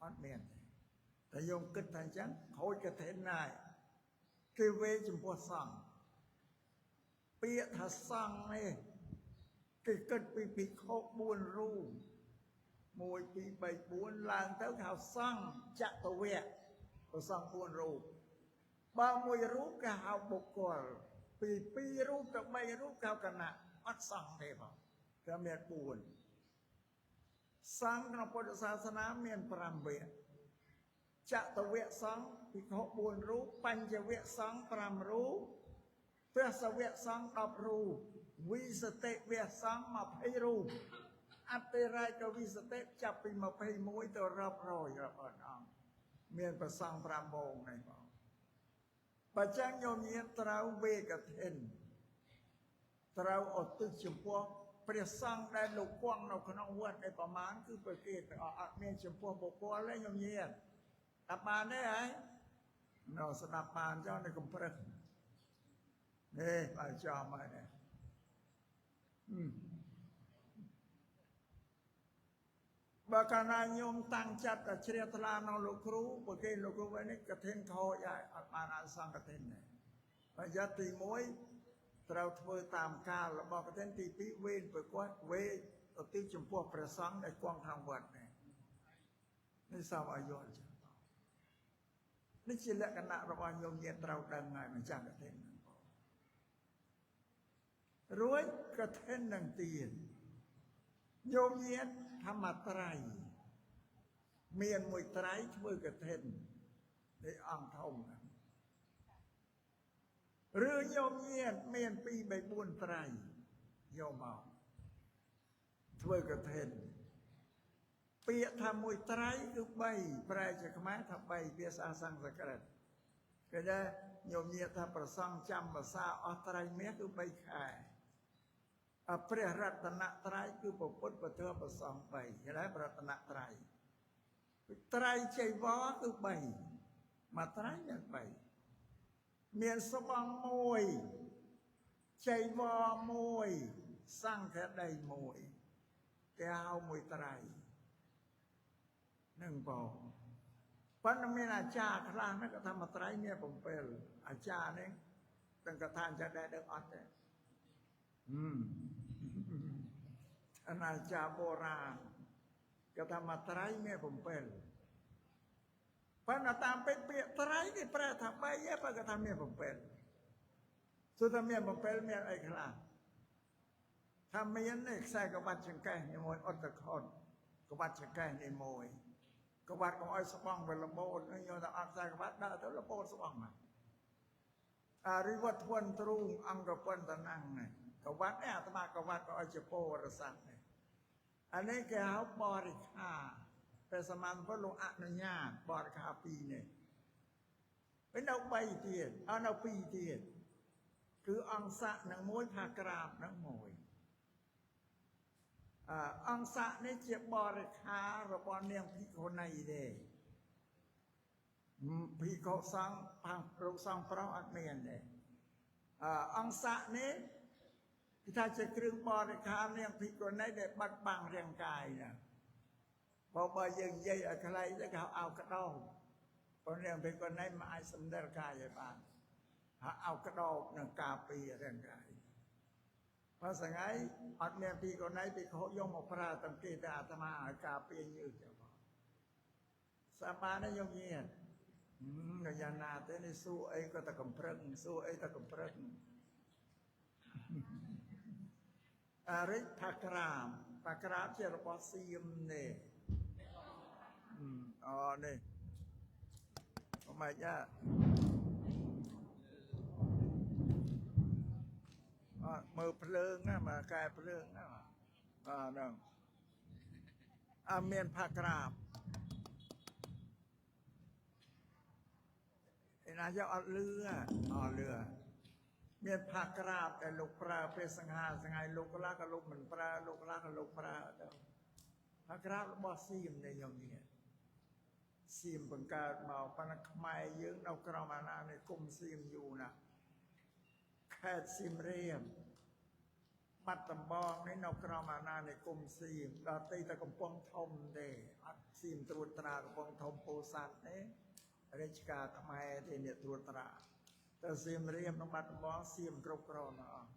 អត់មានទេតែញោមគិតថាអញ្ចឹងខូចកឋិនណាយគេវេចំពោះសង្ឃពាក្យថាសង្ឃនេះគេគិតពីភិក្ខុ4រូប1 2 3 4ឡើងទៅគេហៅសង្ឃចតុវៈប្រសង្ឃ4រូបបើមួយរូបគេហៅបុគ្គលពី2រូបទៅ3រូបគេហៅគណៈអត់សង្ឃទេបងគេមាន4សង្ឃក្នុងពុទ្ធសាសនាមាន5វគ្គចតុវៈសង្ឃភិក្ខុ4រូបបញ្ចវៈសង្ឃ5រូបទសវៈសង្ឃ10រូបវិសតិវៈសង្ឃ20រូបអតិរេកវិសតិចាប់ពី21ទៅរាប់រយរាប់អត់អង្គមានប្រសង្ឃ5វងនេះបងបើចឹងញោមញាតត្រូវវេកឋិនត្រូវឧទ្ទិសចំពោះព្រះសង្ឃដែលលោកគង់នៅក្នុងវត្តឯប្រមាណគឺប្រគេទាំងអស់អត់មានចំពោះបុគ្គលទេញោមញាតតែបានទេហើយ នៅស្ដាប់បានចោះនៅកំព្រឹកនេះបើចំហើយនេះបើកាលណាញោមតាំងចិត្តតែជ្រះថ្លាក្នុងលោកគ្រូបើគេលោកគ្រូវិញនេះកឋិនខូចហើយអត់បានអសង្កឋិនទេប្រយ័ត្នទី1ត្រូវធ្វើតាមកាលរបស់កឋិនទី2វេនប្រកបវេទៅទីចំពោះព្រះសង្ឃដែលគង់ក្នុងវត្តនេះនេះសូមឲ្យយល់ចឹងនេះជាលក្ខណៈរបស់ញោមញាតត្រូវដឹងហើយម្ចាស់កឋិនរួចកឋិននឹងទៀនញោមញាតធម្មត្រៃមានមួយត្រៃធ្វើកឋិននេះអង្គធំឬញោមញាតមាន2 3 4ត្រៃយកមកធ្វើកឋិនពាក្យថាមួយត្រៃគឺ3ប្រែជាខ្មែរថា3ភាសាសំស្ក្រឹតគេថាញោមញាតថាប្រសង់ចាំភាសាអស់ត្រៃមាសគឺ3ខែព្រះរតនត្រ័យគឺពុទ្ធពធប្រសង្ឃ3គេថារតនត្រ័យត្រៃចីវរគឺ3មួយត្រៃមាន3មានស្បង់មួយចីវរមួយសង្ឃដីមួយគេហៅមួយត្រៃនឹងបងប៉ុន្តែមានអាចារ្យខ្លះហ្នឹងក៏ថាមួយត្រៃមាន7អាចារ្យនេះទាំងកថាអញ្ចឹងដែរដឹងអត់ទេអនាចារ្យបុរាណគេថាមួយត្រៃមាន7ប៉ុន្តែតាមពេចពាក្យត្រៃគេប្រែថា3ឯងបើគេថាមាន7ទោះថាមាន7មានអីខ្លះថាមាននេះខ្សែក្បាត់ចង្កេះនេះមួយអត់តខុនក្បាត់ចង្កេះនេះមួយក្បាត់កុំឲ្យស្បង់វារបូតយកតែអត់ខ្សែក្បាត់ដាក់ទៅរបូតស្បង់មកអរិវត្តធន់ទ្រូងអង្គពន្តណាំងនេះកវត្តនេះអាត្មាកវត្តក៏ឲ្យជាពោរស័កនេះអានេះគេហៅបរិខាព្រះសម្មាសម្ពុទ្ធលោកអនុញ្ញាតបរិខា2នេះពេលនៅ3ទៀតអត់នៅ2ទៀតគឺអង្គស័កនឹងមួយផាក្រាបនឹងមួយអង្គស័កនេះជាបរិខារបស់នាងភិក្ខុនីទេភិក្ខុសង្ឃផាំងលោកសង្ឃប្រុសអត់មានទេអង្គស័កនេះគេថាជាគ្រឿងបរិខានាងភិក្ខុនីដែលបាត់បង់រាងកាយណាបើយើងនិយាយឲ្យខ្លីទៅគេហៅអោក្តោបព្រោះនាងភិក្ខុនីមិនអាចសម្ដែងកាយឲ្យបានហៅអោក្តោបនឹងការពាររាងកាយបើសងៃអត់មានភិក្ខុនីភិក្ខុយកមកប្រើទាំងគេតែអាត្មាឲ្យការពារញើសចឹងបងសាបានទេយកញាតនៅយ៉ាងណាទេនេះសួរអីក៏តែកំព្រឹងសួរអីតែកំព្រឹងអរិយផាក្រាមផាក្រាមជារបស់សៀមនេះអូនេះមិនយ៉ាអត់មើលភ្លើងណាមកកែភ្លើងណាអហ្នឹងអត់មានផាក្រាមឯណាយកអត់លឺអត់លឺមានផាក្រាបដែលលោកប្រើពេលសង្ហាសងៃលោកខ្លះក៏លោកមិនប្រើលោកខ្លះក៏លោកប្រើទៅផាក្រាបរបស់សៀមនេះខ្ញុំនេះសៀមបង្កើតមកប៉ុន្តែខ្មែរយើងនៅក្រោមអាណានិគមសៀមយូរណាស់ខេត្តសៀមរាបបាត់ដំបងនេះនៅក្រោមអាណានិគមសៀមដល់ទីតែកំពង់ធំទេអត់សៀមត្រួតត្រាកំពង់ធំពោធិ៍សាត់ទេរាជការខ្មែរទេអ្នកត្រួតត្រាតែសៀមរាបក្នុងបាត់ដំបងសៀមគ្រប់គ្រងអស់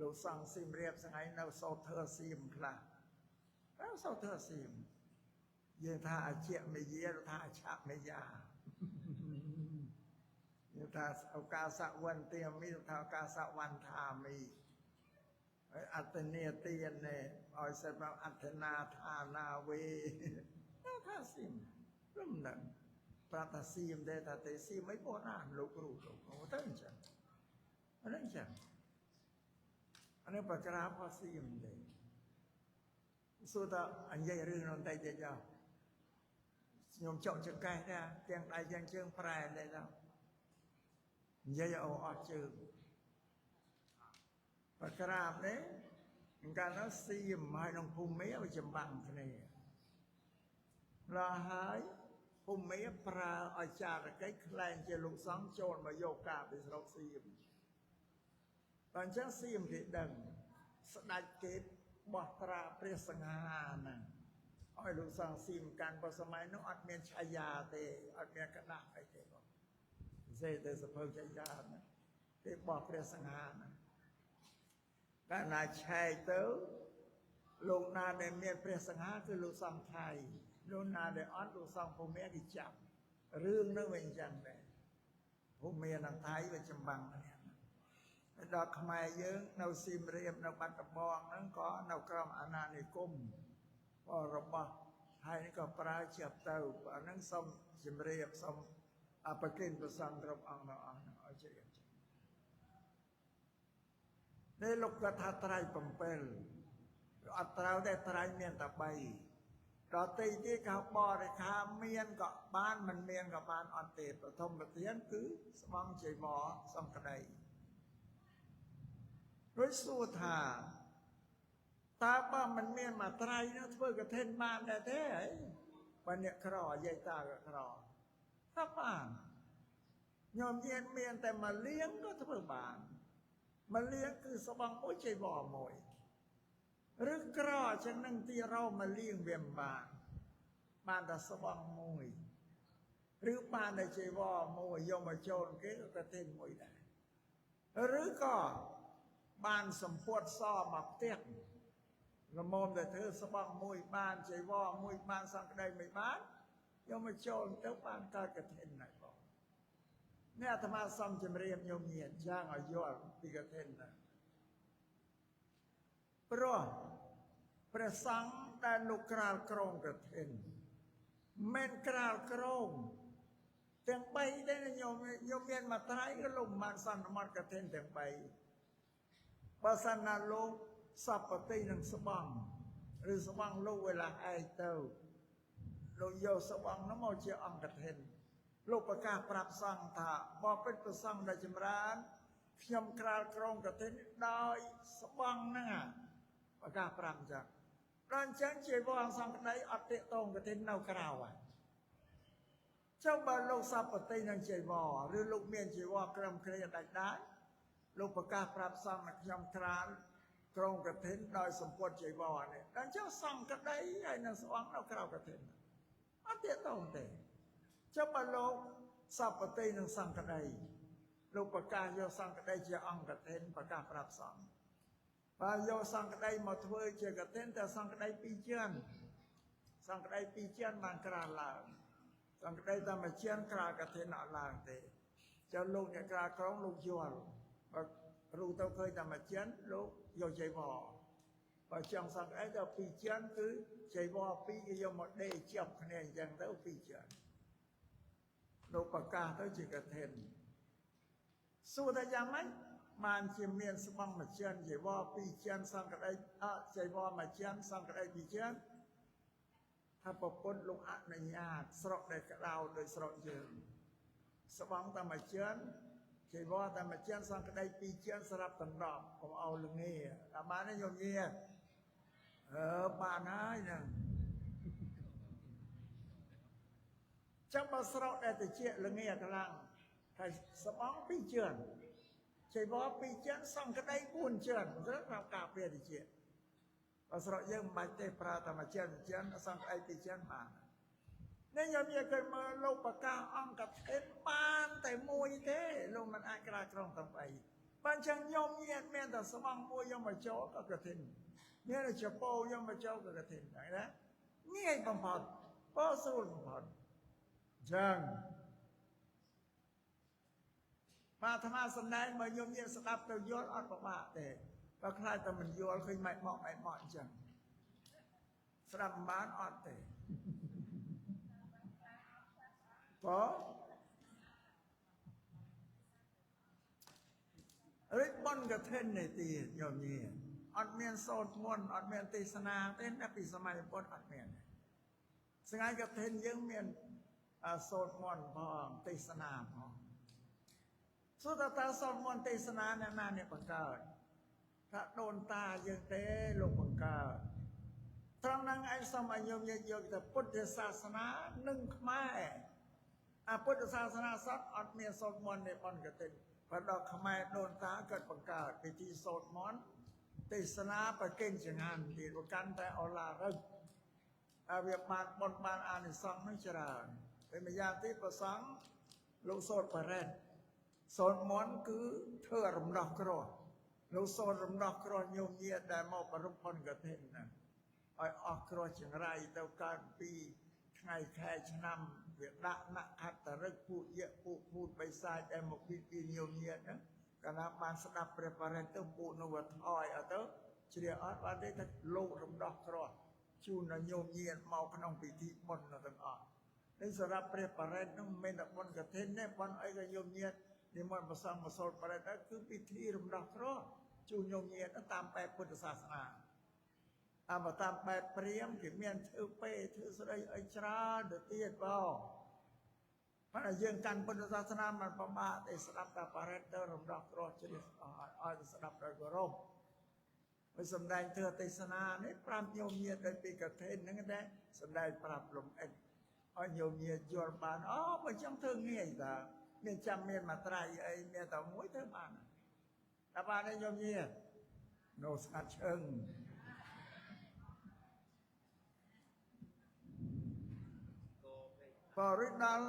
លោកសង្ឃសៀមរាបថ្ងៃនៅសោធើសៀមខ្លះនៅសោធើសៀមយើងថាអជ្ជមេយាឬថាអឆមេយាយើងថាឱកាសវន្ទាមិឬថាឱកាសវន្ធាមិហើយអត្តនេទាននេះឲ្យសិតមកអត្តនាឋានាវេថាសៀមរំដឹងប្រាប់ថាសៀមទេថាទេសៀមអីបុរាណលោកគ្រូលោកទៅអញ្ចឹងអានេះអញ្ចឹងអានេះប្រក្រាបរបស់សៀមទេសួរថាអញនិយាយរឿងនោះតិចទៀតចុះខ្ញុំចុកចង្កេះដែរទាំងដៃទាំងជើងប្រែដែរទៅនិយាយឲ្យអស់ជើងប្រក្រាបនេះកាលនោះសៀមហើយក្នុងភូមិវាចម្បាំងគ្នាដល់ហើយ ភូមិប្រើឲ្យចារកិច្ចក្លែងជាលោកសង្ឃចូលមកយកការពីស្រុកសៀម បើអញ្ចឹងសៀមគេដឹង ស្ដេចគេបោះត្រាព្រះសង្ហាហ្នឹងឲ្យលោកសង្ឃសៀមកាន់ បើសម័យនោះអត់មានឆាយាទេ អត់មានក្តាស់អីទេបង សេទៅសភៅឆាយាហ្នឹង គេបោះព្រះសង្ហាហ្នឹង កាលណាឆែកទៅ លោកណាដែលមានព្រះសង្ហាគឺលោកសង្ឃថៃ លោកណាដែលអត់ លោកសង្ឃភូមិគេចាប់ រឿងនឹងវាអញ្ចឹងដែរ ភូមិនិងថៃវាចម្បាំងគ្នា ដល់ខ្មែរយើងនៅសៀមរាប នៅបាត់ដំបងហ្នឹង ក៏នៅក្រោមអាណានិគមរបស់ហើយ ក៏ប្រើចាប់ទៅ អាហ្នឹងសូមជម្រាប សូមអបកិនប្រសងគ្រប់អង្គទាំងអស់ហ្នឹងឲ្យជ្រាប។ នេះលោកគាត់ថាត្រៃ7 អត់ត្រូវទេ ត្រៃមានតែ3 ដល់ទីទៀតគេបរិខាមានក៏បាន មិនមានក៏បាន អត់ទេ បឋមប្រធានគឺស្បង់ចីវរសង្ក្តី។ រួចសួរថា តើបើមិនមានមួយត្រៃនោះ ធ្វើកឋិនបានដែរទេ? ហីបើអ្នកក្រ យាយតាក៏ក្រ ថាបាន ញោមញាតមានតែមួយលៀងក៏ធ្វើបាន មួយលៀងគឺស្បង់មួយ ចីវរមួយ ឬក្រអញ្ចឹងនឹងទីរោមកលៀងវាមិនបាន បានតែស្បង់មួយ ឬបានតែចីវរមួយ យកមកចូលគេក៏កឋិនមួយដែរ ឬក៏បានសម្ពុតសមកផ្ទះ ល្មមតែធ្វើស្បង់មួយបាន ចីវរមួយបាន សង្ក្តីមួយបាន យកមកចូលទៅបានកើតកឋិនហើយបង។ នេះអាត្មាសូមជម្រាបញោមញាតយ៉ាងឲ្យយល់ពីកឋិនណា ព្រោះព្រះសង្ឃដែលលោកក្រាលក្រងកឋិន មិនក្រាលក្រងទាំង3ទេញោម ញោមមានមួយត្រៃក៏លោកមិនបានសន្មត់កឋិនទាំង3។ បើសិនណាលោកសពតិនឹងស្បង់ ឬស្បង់លោកវេលាឯកទៅ លោកយកស្បង់នោះមកជាអង្គកឋិន លោកប្រកាសប្រាប់សង្ឃថា បបិទ្ធព្រះសង្ឃដែលចម្រើន ខ្ញុំក្រាលក្រងកឋិនដោយស្បង់ហ្នឹង ប្រកាសប្រាប់អញ្ចឹង។ ដល់អញ្ចឹងជាវងសង្ឃដីអត់តាកតងកឋិននៅក្រៅហើយ ចុះបើលោកសពតិនឹងជីវរ ឬលោកមានជីវរក្រឹមគ្រាដាច់ដាយ លោកប្រកាសប្រាប់សង្ឃថា ខ្ញុំក្រាលក្រងកឋិនដោយសម្ពុតជីវរនេះ ដល់អញ្ចឹងសង្ឃក្តីហើយនឹងស្វងនៅក្រៅកឋិនអត់តាកតងទេ។ ចុះបើលោកសពតិនឹងសង្ឃក្តី លោកប្រកាសយកសង្ឃក្តីជាអង្គកឋិន ប្រកាសប្រាប់សង្ឃ បើយកសង្ឃក្តីមកធ្វើជាកឋិន តែសង្ឃក្តីពីរជាន់ សង្ឃក្តីពីរជាន់បានក្រាលឡើង សង្ឃក្តីតែមួយជាន់ក្រាលកឋិនអត់ឡើងទេ។ ចុះលោកអ្នកក្រាលក្រងលោកយល់ បើរូទៅឃើញតែមួយជាន់ លោកយកចីវរ បើចង់សង្ឃក្តីទៅពីរជាន់ គឺចីវរពីរគេយកមកដេកជាប់គ្នាអញ្ចឹងទៅពីរជាន់ លោកប្រកាសទៅជាកឋិន។ សួរថាយ៉ាងម៉េចបានជាមានស្បង់មួយជាន់ ចីវរពីរជាន់ សង្ឃក្តីអចីវរមួយជាន់ សង្ឃក្តីពីរជាន់? ថាប្រពន្ធលោកអនុញ្ញាត ស្រុកដែលក្តៅដោយស្រុកយើង ស្បង់តែមួយជាន់ ចីវរតែមួយជាន់ សង្ឃក្តីពីរជាន់ សម្រាប់ដណ្ដប់កុំឲ្យល្ងា តាមបានទេញោមញា? អឺបានហើយហ្នឹង។ ចាំបើស្រុកដែលតិចល្ងាខ្លាំង ថាស្បង់ពីរជាន់ ចីវរពីរជាន់ សង្ឃក្តី4ជាន់ ស្រុករាប់ការពារតិច បើស្រុកយើងមិនបាច់ទេ ប្រើតែមួយជាន់ មួយជាន់ សង្ឃក្តីពីរជាន់បាន។ នេះខ្ញុំនិយាយគេមើល លោកប្រកាសអង្គកឋិនបានតែមួយទេ លោកមិនអាចក្រាលក្រុងទាំង3។ បើអញ្ចឹងញោមញាតមានតែស្បង់មួយយកមកចូលក៏កឋិន មានតែចពោយកមកចូលក៏កឋិនដែរណា ងាយបំផុត ពោស្រួលបំផុត។ អញ្ចឹងបាទ អាត្មាសំដែងមកញោមញាតស្ដាប់ទៅយល់អត់ពិបាកទេ បើខ្លាចតែមិនយល់ ឃើញម៉ែកមកម៉ែកមកអញ្ចឹង ស្ដាប់មិនបានអត់ទេ បើរិបនកឋិននេះទៀតញោមញាត អត់មានសូត្រមន្ត អត់មានទេសនាទេណា ពីសម័យពុទ្ធអត់មាន។ ថ្ងៃកឋិនយើងមានសូត្រមន្តផង ទេសនាផង។ សួរតើតើសូត្រមន្តទេសនាអ្នកណាអ្នកបង្កើត? ថាដូនតាយើងទេលោកបង្កើត។ ត្រង់ហ្នឹងឯងសូមឲ្យញោមញាតិយកទៅពុទ្ធសាសនានិងខ្មែរអាពុទ្ធសាសនាសតអត់មានសូត្រមន្តនៃបុណ្យកឋិនបើដល់ខ្មែរដូនតាកើតបង្កើតពិធីសូត្រមន្តទេសនាប្រគេនចង្ហាន់ទៀតប្រកាន់តែអឡារឹកហើយវាបានបុណ្យបានអានិសង្សនឹងច្រើនពេលម្យ៉ាងទៀតប្រសង់លោកសូត្របរិទ្ធសូត្រមន្តគឺធ្វើរំដោះគ្រោះលោកសូត្ររំដោះគ្រោះញោមញាតិដែលមកប្រពន្ធកឋិនណាឲ្យអស់គ្រោះចង្រៃទៅកើតពីថ្ងៃខែឆ្នាំវាដាក់នខត្តរិកពួកយៈពួកភូតបិសាចដែលមកពីពីញោមញាតិហ្នឹងកាលណាបានស្ដាប់ព្រះបរិត្តទៅពួកនោះវាថយអត់ទៅជ្រាអត់បានទេថាលោករំដោះគ្រោះជូនដល់ញោមញាតិមកក្នុងពិធីបុណ្យទាំងអស់នេះសម្រាប់ព្រះបរិត្តនោះមិនមែនតែបុណ្យកឋិនទេបុណ្យអីក៏ញោមញាតិនិមន្តប្រសង់មកសូត្របរិត្តដែរគឺពិធីរំដោះគ្រោះជូនញោមញាតិតាមបែបពុទ្ធសាសនាអមតាមបែបព្រាមគេមានធ្វើពេធ្វើស្ដីអីច្រើនទៅទៀតបងប៉ុន្តែយើងកាន់ពុទ្ធសាសនាមិនប្រមាទទេស្ដាប់តែបរិត្តទៅរំដោះគ្រោះជ្រះឲ្យស្ដាប់ដោយគោរពហើយសម្ដែងធ្វើទេសនានេះប្រាប់ញោមញាតិដោយពីកឋិនហ្នឹងដែរសម្ដែងប្រាប់លំអិតឲ្យញោមញាតិយល់បានអូបើចង់ធ្វើងាយតាមានចាំមានមាត្រៃអីមានតែមួយធ្វើបានតែបានទេញោមញាតិនៅស្ងាត់ឈឹងបរិដល់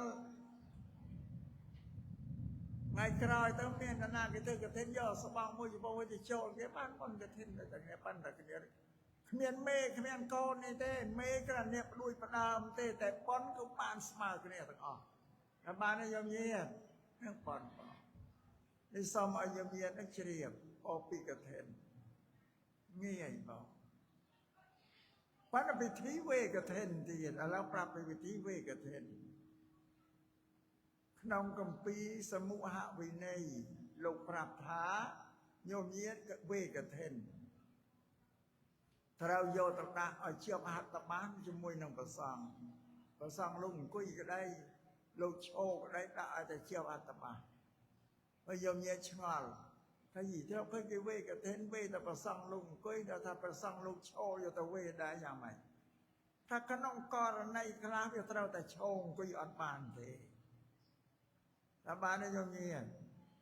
ថ្ងៃក្រោយទៅមាននរណាគេធ្វើកឋិនយកស្បង់មួយចំពោះមួយទៅចូលគេបានបុណ្យកឋិនតែគ្នាប៉ុន្តែគ្នាគ្មានមេគ្មានកូននេះទេមេក្រានអ្នកដួយផ្ដើមទេតែប៉ុនគឺបានស្មើគ្នាទាំងអស់តែបានទេញោមញាតិនឹងប៉ុនបងនេះសូមឲ្យញោមញាតិនឹងជ្រាបអូពីកឋិនងាយបងប៉ុន្តែពិធីវេកឋិនទៀតឥឡូវប្រាប់ពីពិធីវេកឋិនក្នុងគម្ពីរសមុហវិន័យលោកប្រាប់ថាញោមញាតិវេកឋិនត្រូវយកទៅដាក់ឲ្យជាប់ហត្ថបានជាមួយនឹងព្រះសង្ឃព្រះសង្ឃលោកអង្គុយក្តីលោកឈរក្តីដាក់ឲ្យតែជាប់ហត្ថបានហើយញោមញាតិឆ្ងល់ថាយីទៅឃើញគេវេកឋិនវេតែព្រះសង្ឃលោកអង្គុយដល់ថាព្រះសង្ឃលោកឈរយកទៅវេដែរយ៉ាងម៉េចថាក្នុងករណីខ្លះវាត្រូវតែឈរអង្គុយអត់បានទេតែបានទេញោមញាតិ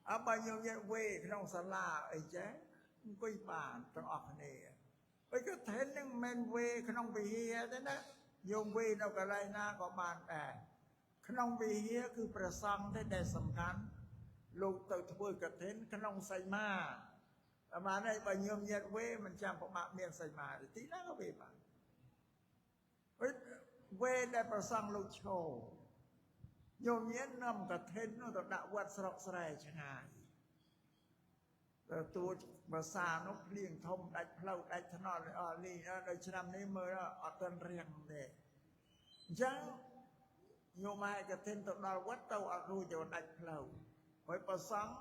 អើបើញោមញាតិវេក្នុងសាលាអីចេះអង្គុយបានទាំងអស់គ្នាបើកឋិននឹងមិនវេក្នុងវិហារទេណាញោមវេនៅកន្លែងណាក៏បានដែរក្នុងវិហារគឺព្រះសង្ឃទេដែលសំខាន់លោកទៅធ្វើកឋិនក្នុងសីមាតែបានហើយបើញោមញាតិវេមិនចាំពិបាកមានសីមាទេទីណាក៏វេបានវេដែលព្រះសង្ឃលោកឈរញោមញាតិនាំកឋិននោះទៅដាក់វត្តស្រុកស្រែឆ្ងាយទៅទួចភាសានោះភ្លៀងធំដាច់ផ្លូវដាច់ថ្នល់អស់លីដល់ឆ្នាំនេះមើលអត់ទាន់រៀងទេអញ្ចឹងញោមឲ្យកឋិនទៅដល់វត្តទៅអត់រួចទៅដាច់ផ្លូវហើយព្រះសង្ឃ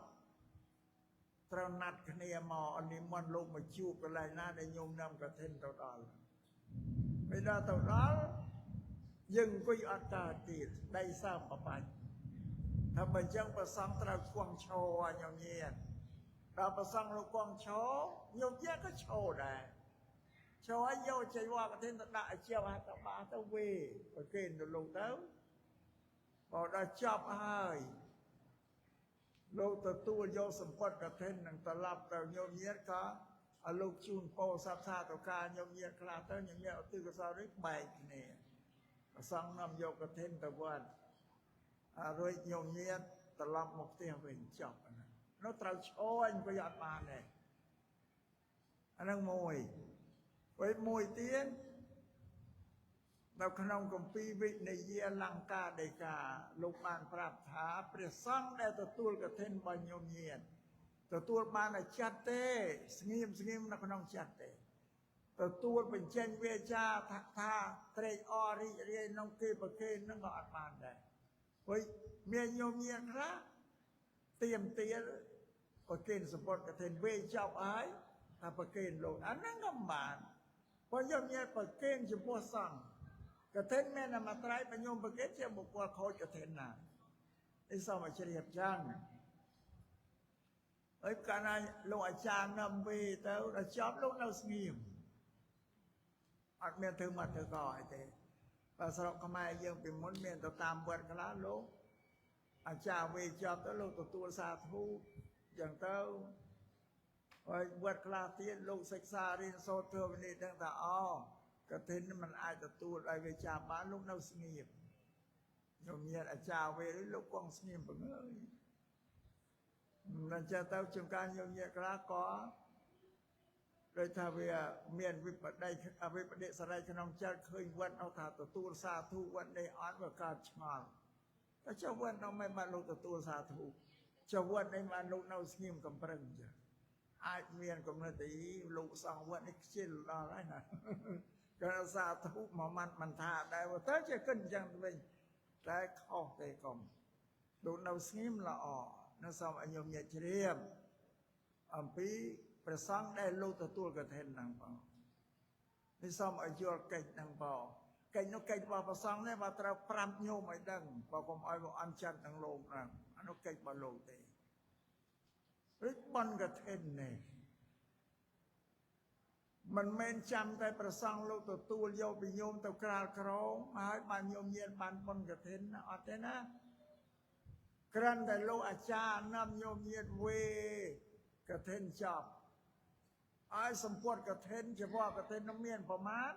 ត្រូវណាត់គ្នាមកនិមន្តលោកមកជួបកន្លែងណាដែលញោមនាំកឋិនទៅដល់ពេលដល់ទៅដល់យើងអង្គុយអត់កើតទៀតដីសើមបបាច់ថាបើអញ្ចឹងព្រះសង្ឃត្រូវគង់ឈរញោមញាតិដល់ព្រះសង្ឃលោកគង់ឈរញោមញាតិក៏ឈរដែរឈរឲ្យយកចីវរកឋិនទៅដាក់ឲ្យជាប់ហត្ថបាទៅវេប្រគេនទៅលោកទៅបើដល់ចប់ហើយលោកទទួលយកសម្បត្តិកឋិននឹងត្រឡប់ទៅញោមញាតិក៏ឲ្យលោកជូនពោសព្វសាតកាញោមញាតិខ្លះទៅញោមញាតិឧទ្ទិសកុសលនេះបែកគ្នាព្រះសង្ឃនាំយកកឋិនទៅវត្តរួចញោមញាតិត្រឡប់មកផ្ទះវិញចប់អាហ្នឹងនោះត្រូវឈរអង្គុយអត់បានទេអាហ្នឹងមួយវិញមួយទៀតនៅក្នុងគម្ពីរវិនយាលង្កាដីកាលោកបានប្រាប់ថាព្រះសង្ឃដែលទទួលកឋិនរបស់ញោមញាតិទទួលបានតែចិត្តទេស្ងៀមស្ងៀមនៅក្នុងចិត្តទេទទួលបញ្ចេញវាចាថាត្រេកអររីករាយក្នុងគេប្រគេនហ្នឹងក៏អត់បានដែរព្រោះមានញោមញាតិខ្លះទៀមទាប្រគេនសម្បត្តិកឋិនវេចប់ហើយថាប្រគេនលោកអាហ្នឹងក៏មិនបានព្រោះញោមញាតិប្រគេនចំពោះសង្ឃកឋិនមានតែមួយត្រៃបើញោមប្រគេនជាបុគ្គលខូចកឋិនណានេះសូមឲ្យជ្រាបចឹងហើយកាលណាលោកអាចារ្យនាំវេទៅដល់ចប់លោកនៅស្ងៀម អត់មានធ្វើមកធ្វើកអីទេបើស្រុកខ្មែរយើងពីមុនមានទៅតាមវត្តខ្លះលោកអាចារ្យវេចប់ទៅលោកទទួលសាធុចឹងទៅហើយវត្តខ្លះទៀតលោកសិក្សារៀនសូត្រធ្វើវិនិច្ឆ័យដឹងថាអូកឋិនมันអាចទទួលឲ្យវាចាបានលោកនៅស្ងៀមខ្ញុំមានអាចារ្យវេលោកគង់ស្ងៀមបង្ើយមិនចេះទៅជួនកាលខ្ញុំញាតិខ្លះក៏ដោយថាវាមានវិបត្តិវិបត្តិសរិយក្នុងចិត្តឃើញវត្តនោះថាទទួលសាធុវត្តនេះអត់វាកើតឆ្ងល់តែចុះវត្តនោះមិនបានលោកទទួលសាធុចុះវត្តនេះបានលោកនៅស្ងៀមកំប្រឹងចាអាចមានកំណត់ទីលោកសង្ឃវត្តនេះខ្ជិលដល់ហើយណាក៏សាធុមួយម៉ាត់មិនថាដែរទៅជាគិតអញ្ចឹងវិញតែខុសទេកុំលោកនៅស្ងៀមល្អនៅសូមឲ្យញោមញាតិជ្រាបអំពីព្រះសង្ឃដែលលោកទទួលកឋិនហ្នឹងបងនេះសូមឲ្យយល់កិច្ចហ្នឹងបងកិច្ចនោះកិច្ចរបស់ព្រះសង្ឃនេះបើត្រូវប្រាប់ញោមឲ្យដឹងបើកុំឲ្យវាអន់ចិត្តនឹងលោកហ្នឹងអានោះកិច្ចរបស់លោកទេឬបុណ្យកឋិននេះមិនមែនចាំតែព្រះសង្ឃលោកទទួលយកពីញោមទៅក្រាលក្រងហើយបានញោមញាតបានបុណ្យកឋិនអត់ទេណាគ្រាន់តែលោកអាចារ្យនាំញោមញាតវេកឋិនចប់ឲ្យសម្ពុតកឋិនជីវកឋិននោះមានប្រមាណ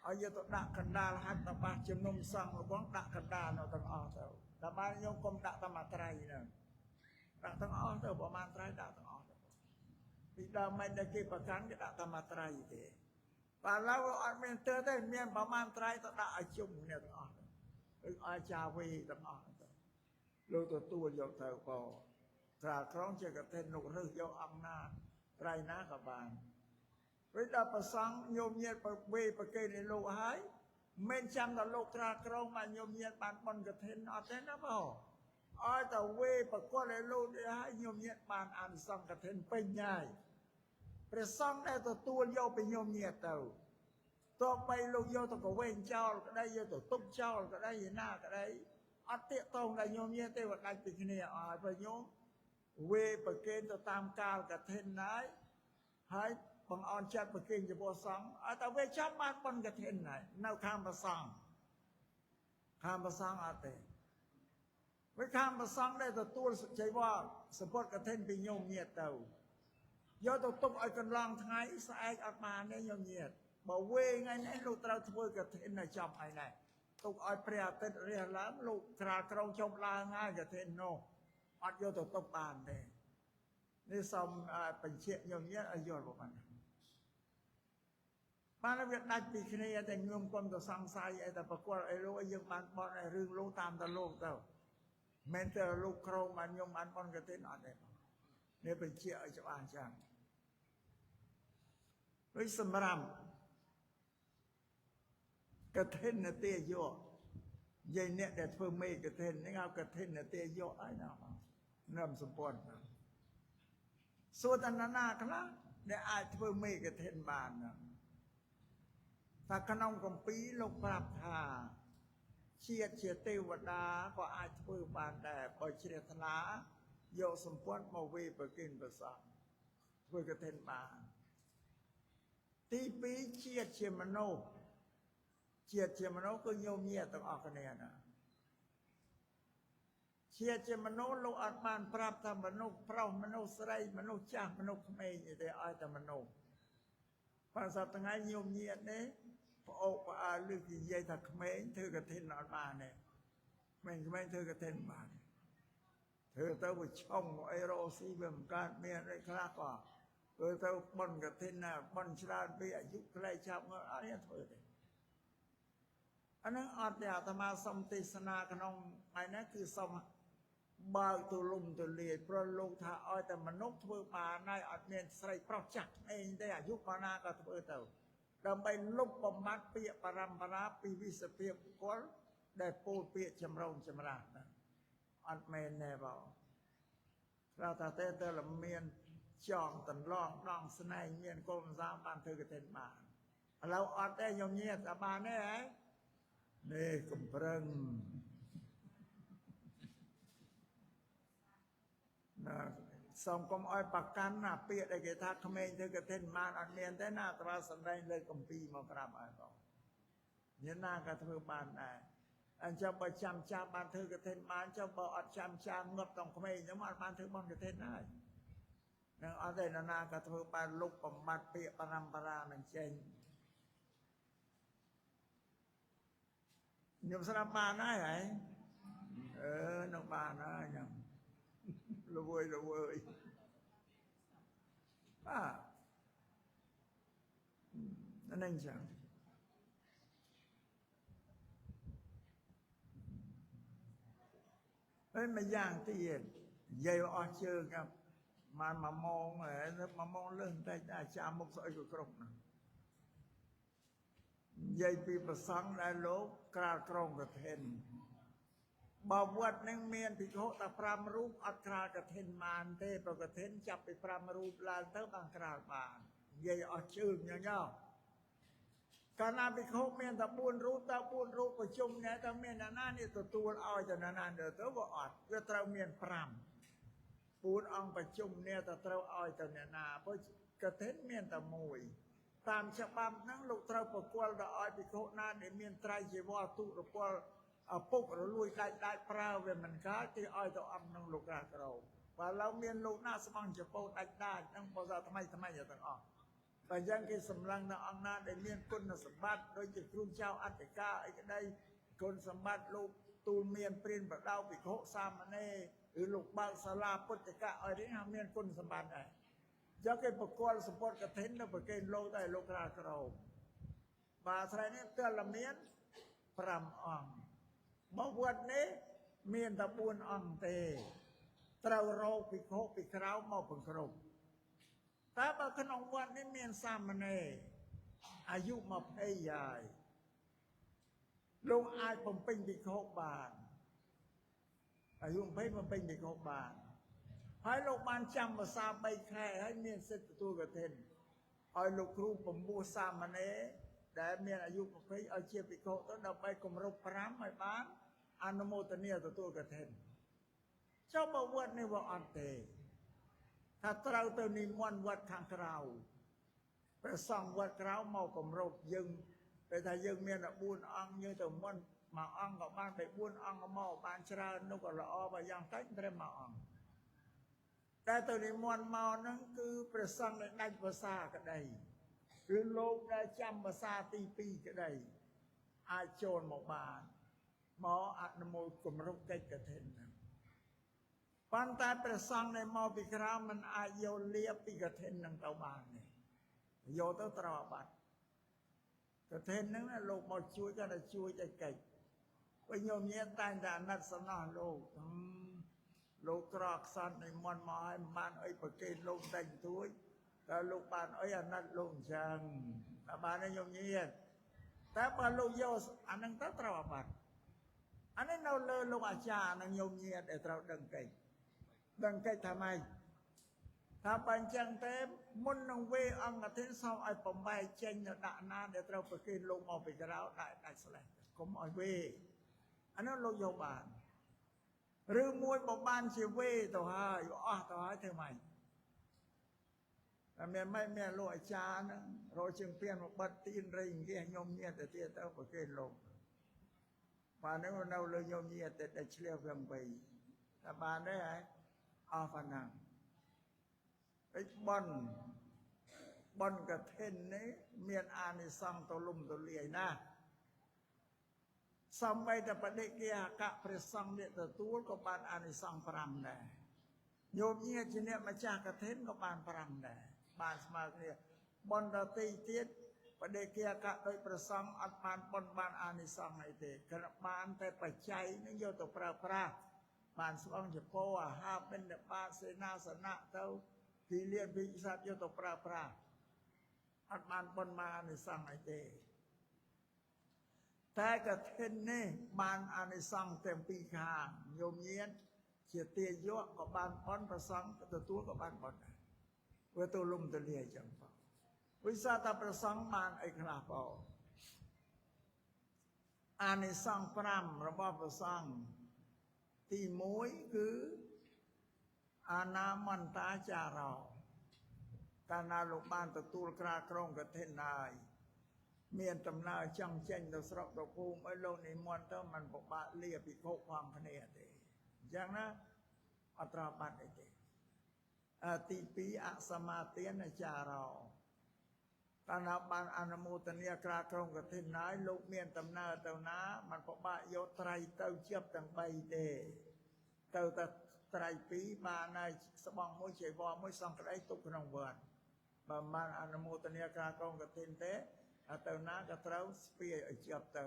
ឲ្យយកទៅដាក់កណ្ដាលហត្ថបាសជំនុំសង្ឃរបស់ដាក់កណ្ដាលនៅទាំងអស់ទៅតែបានញោមកុំដាក់តែមួយត្រៃហ្នឹងដាក់ទាំងអស់ទៅប្រមាណត្រៃដាក់ទាំងអស់ទៅពីដើមមិនដែលគេប្រកាន់គេដាក់តែមួយត្រៃទេបាទឥឡូវអត់មានទើទេមានប្រមាណត្រៃទៅដាក់ឲ្យជុំគ្នាទាំងអស់ឬឲ្យចាវីទាំងអស់ទៅលោកទទួលយកទៅក៏ក្រាលក្រងជាកឋិនលោករើសយកអង្គណាត្រៃណាក៏បានពេលដល់ប្រសង់ញោមញាតប្រវេប្រគេនលោកហើយមិនចាំដល់លោកក្រាលក្រងមកញោមញាតបានបុណ្យកឋិនអត់ទេណាបងឲ្យតែវេប្រកបឲ្យលោកនេះហើយញោមញាតបានអានិសង្សកឋិនពេញហើយព្រះសង្ឃដែលទទួលយកពីញោមញាតទៅទោះបីលោកយកទៅកវែងចោលក្តីយកទៅទុកចោលក្តីឯណាក្តីអត់ទាក់ទងដល់ញោមញាតទេវាដាច់ពីគ្នាអស់ហើយព្រោះញោមវេប្រគេនទៅតាមកាលកឋិនហើយហើយបងអនចាត់ប្រគេនចំពោះសង្ឃឲ្យតែវាចាំបានបុណ្យកឋិនហើយនៅខាងព្រះសង្ឃខាងព្រះសង្ឃអត់ទេវាខាងព្រះសង្ឃដែលទទួលចីវរសម្ពុតកឋិនពីញោមញាតទៅយកទៅទុកឲ្យកន្លងថ្ងៃស្អែកអត់បានទេញោមញាតបើវេថ្ងៃនេះលោកត្រូវធ្វើកឋិនឲ្យចប់ហើយដែរទុកឲ្យព្រះអាទិត្យរះឡើងលោកក្រាលក្រងជប់ឡើងហើយកឋិននោះអត់យកទៅទុកបានទេនេះសូមបញ្ជាក់ញោមញាតឲ្យយល់ប៉ុណ្ណាបានវាដាច់ពីគ្នាតែញោមគុំទៅសង្ស័យអីតែប្រកល់អីលោកឲ្យយើងបានបត់ឲ្យរឿងលោកតាមទៅលោកទៅមិនតែលោកក្រងបានញោមបានបន់កឋិនអត់ទេនេះបញ្ជាក់ឲ្យច្បាស់អញ្ចឹងដូចសម្រាប់កឋិនទេយកនិយាយអ្នកដែលធ្វើមេកឋិននេះហៅកឋិនទេយកហើយណានឹមសម្ព័ន្ធសួរតណាខ្លះដែលអាចធ្វើមេកឋិនបានណាថាក្នុងគម្ពីរលោកប្រាប់ថាជាតិជាទេវតាក៏អាចធ្វើបានដែរបើជ្រះថ្លាយកសម្ព័ន្ធមកវេប្រគិនប្រសពធ្វើកឋិនបានទី2ជាតិជាមនុស្សជាតិជាមនុស្សគឺញោមញាតទាំងអស់គ្នាណាជាតិជាមនុស្សលោកអត់បានប្រាប់ថាមនុស្សប្រុសមនុស្សស្រីមនុស្សចាស់មនុស្សក្មេងទេឲ្យតែមនុស្សបើសប្តាហ៍ថ្ងៃញោមញាតនេះប្អូបផ្អើលឬនិយាយថាក្មេងធ្វើកឋិនអត់បានទេក្មេងក្មេងធ្វើកឋិនបានធ្វើទៅវាឆុងអីរកស៊ីវាមិនកើតមានអីខ្លះក៏ធ្វើទៅបុណ្យកឋិនណាបុណ្យច្រើនពីអាយុខ្លីចាប់ងើអត់ទេធ្វើទេអានឹងអត់ទេអាត្មាសុំទេសនាក្នុងថ្ងៃនេះគឺសុំបើកទូលំទូលាយព្រោះលោកថាឲ្យតែមនុស្សធ្វើបានហើយអត់មានស្រីប្រុសចាស់ក្មេងទេអាយុប៉ុណ្ណាក៏ធ្វើទៅដើម្បីលុបបំបត្តិពាក្យបរំបារាពីវិសភាពបុគ្គលដែលពោលពាក្យចម្រូងចម្រាសណាអត់មែនទេបងព្រោះថាទេទៅលមានចងតន្លងដងស្នែងមានកូនសាបានធ្វើកឋិនបានឥឡូវអត់ទេញោមញាតតែបានទេហ៎នេះកំប្រឹងណា សូមកុំឲ្យប្រកាន់ណាពាក្យដែលគេថាក្មេងធ្វើកឋិនបានអត់មានទេណាត្រាសម្ដែងលើគម្ពីរមកប្រាប់ឲ្យបងមានណាក៏ធ្វើបានដែរអញ្ចឹងបើចាំចាំបានធ្វើកឋិនបានចុះបើអត់ចាំចាំងាប់តងក្មេងហ្នឹងអត់បានធ្វើបុណ្យកឋិនហើយនឹងអត់ទេណាក៏ធ្វើបានលុបបំបត្តិពាក្យបរំបារានឹងចេញខ្ញុំស្រាប់បានហើយហ៎អឺនឹងបានហើយខ្ញុំល្វើយល្វើយបាទហ្នឹងចឹងហើយមួយយ៉ាងទៀតនិយាយអស់ជើងครับបានមួយម៉ោងហើយមួយម៉ោងលើសបន្តិចអាចារ្យមុខស្អុយក៏គ្រប់ណានិយាយពីប្រសង់ដែលលោកក្រាលក្រងកឋិនបើវត្តនឹងមានភិក្ខុតែ5រូបអត់ក្រាលកឋិនបានទេប្រកឋិនចាប់ពី5រូបឡើងទៅបានក្រាលបាននិយាយអស់ជើងញញោកាលណាភិក្ខុមានតែ4រូបតើ4រូបប្រជុំនេះតើមានអ្នកណានេះទទួលឲ្យទៅអ្នកណាទៅបើអត់វាត្រូវមាន5 4អង្គប្រជុំនេះតើត្រូវឲ្យទៅអ្នកណាព្រោះកឋិនមានតែមួយតាមច្បាប់ហ្នឹងលោកត្រូវប្រគល់ដល់ឲ្យភិក្ខុណាដែលមានត្រៃជីវរទុរពលឪពុករលួយដាច់ដាច់ប្រើវាមិនកើតគេឲ្យទៅអង្គនឹងលោករាក្រោបើឡើយមានលោកណាស្បង់ចពោដាច់ដាច់ហ្នឹងបើថាថ្មីថ្មីទាំងអស់បើអញ្ចឹងគេសម្លឹងនៅអង្គណាដែលមានគុណសម្បត្តិដូចជាគ្រូចៅអធិការអីក្តីគុណសម្បត្តិលោកទូលមានព្រានបដៅភិក្ខុសាមណេរឬលោកបើកសាលាពុទ្ធកៈឲ្យនេះមានគុណសម្បត្តិដែរយកគេប្រគល់សម្បត្តិកឋិននៅប្រគេនលោកតែលោករាក្រោបាទស្រ័យនេះទល់មាន5អង្គបើវត្តនេះមានតែ4អង្គទេត្រូវរកភិក្ខុពីក្រៅមកបង្គ្រប់តែបើក្នុងវត្តនេះមានសាមណេរអាយុ20ហើយលោកអាចបំពេញភិក្ខុបានអាយុ20បំពេញភិក្ខុបានហើយលោកបានចាំភាសា3ខែហើយមានសិទ្ធិទទួលកឋិនឲ្យលោកគ្រូពំពោះសាមណេរដែលមានអាយុ20ឲ្យជាភិក្ខុទៅដើម្បីគម្រប់5ឲ្យបានអនុមោទនាទទួលកឋិនចុះបើវត្តនេះវាអត់ទេថាត្រូវទៅនិមន្តវត្តខាងក្រៅព្រះសង្ឃវត្តក្រៅមកគម្រប់យើងពេលថាយើងមាន4អង្គយើងទៅមន្តមួយអង្គក៏បានទៅ4អង្គមកបានច្រើននោះក៏ល្អបើយ៉ាងតិចត្រឹមមួយអង្គតែទៅនិមន្តមកហ្នឹងគឺព្រះសង្ឃដែលដាច់ភាសាក្តីឬលោកដែលចាំភាសាទី2ក្តីអាចចូលមកបានមកអនុមោទគម្រប់កិច្ចកឋិនហ្នឹងប៉ុន្តែព្រះសង្ឃដែលមកពីក្រៅមិនអាចយកលៀបពីកឋិនហ្នឹងទៅបានទេយកទៅត្រូវអាបត្តិកឋិនហ្នឹងលោកមកជួយក៏តែជួយតែកិច្ចវិញញោមញាតតែងតែអាណិតសំណោះលោកលោកក្រខ្សត់និមន្តមកឲ្យមិនបានអីប្រគេនលោកតែងទួចតែលោកបានអីអាណិតលោកអញ្ចឹងតែបានទេញោមញាតតែបើលោកយកអាហ្នឹងទៅត្រូវអាបត្តិអានេះនៅលើលោកអាចារ្យនិងញោមញាតដែលត្រូវដឹងកិច្ចដឹងកិច្ចថាម៉េចថាបើអញ្ចឹងទេមុននឹងវេអង្គកឋិនសូមឲ្យបំបែកចេញនៅដាក់ណាដែលត្រូវប្រគេនលោកមកពីក្រៅដាក់ដាច់ស្លេះកុំឲ្យវេអានោះលោកយកបានឬមួយបើបានជាវេទៅហើយអស់ទៅហើយធ្វើម៉េចតែមានមិនមានលោកអាចារ្យហ្នឹងរកជើងពៀនមកបិទទៀនរៃអង្គាសញោមញាតទៅទៀតទៅប្រគេនលោកបាទនេះនៅលើញោមញាតតែឆ្លៀវវាវិញតែបានទេហើយអស់ប៉ុណ្ណឹងឯបនបនកឋិននេះមានអានិសង្សទលំទលាយណាស់សំបីតែបដិគាកៈព្រះសង្ឃអ្នកទទួលក៏បានអានិសង្ស5ដែរញោមញាតជាអ្នកម្ចាស់កឋិនក៏បាន5ដែរបានស្មើគ្នាបនដទៃទៀតបដិគាកៈដោយព្រះសង្ឃអត់បានបនបានអានិសង្សអីទេគ្រាន់បានតែបច្ច័យនឹងយកទៅប្រើប្រាស់បានស្បង់ចពោអាហារបិណ្ឌបាតសេនាសនៈទៅទីលានវិស័តយកទៅប្រើប្រាស់អត់បានបនបានអានិសង្សអីទេតែកឋិននេះបានអានិសង្សទាំងពីរខាងញោមញាតជាទាយកក៏បានបនប្រសង្ឃទទួលក៏បានបនដែរវាទៅលំទលាយចឹងបងវិសាតប្រសង្ឃបានអីខ្លះបងអានិសង្ស5របស់ប្រសង្ឃទី1គឺ អាណាមន្តាចារោកាលណាលោកបានទទួលក្រាលក្រងកឋិនហើយមានដំណើរចង់ចេញទៅស្រុកទៅភូមិឲ្យលោកនិមន្តទៅมันពិបាកលាភិក្ខុផងគ្នាទេអញ្ចឹងណាអត់ត្របាត់អីទេទី2អសមាទានចារោកាលណាបានអនុមោទនាក្រាលក្រងកឋិនហើយលោកមានដំណើរទៅណាมันពិបាកយកត្រៃទៅជាប់ទាំង3ទេទៅតែត្រៃ2បានហើយស្បង់មួយចីវរមួយសង្ក្តីទុកក្នុងវត្តបើបានអនុមោទនាក្រាលក្រងកឋិនទេទៅណាក៏ត្រូវស្ពាយឲ្យជាប់ទៅ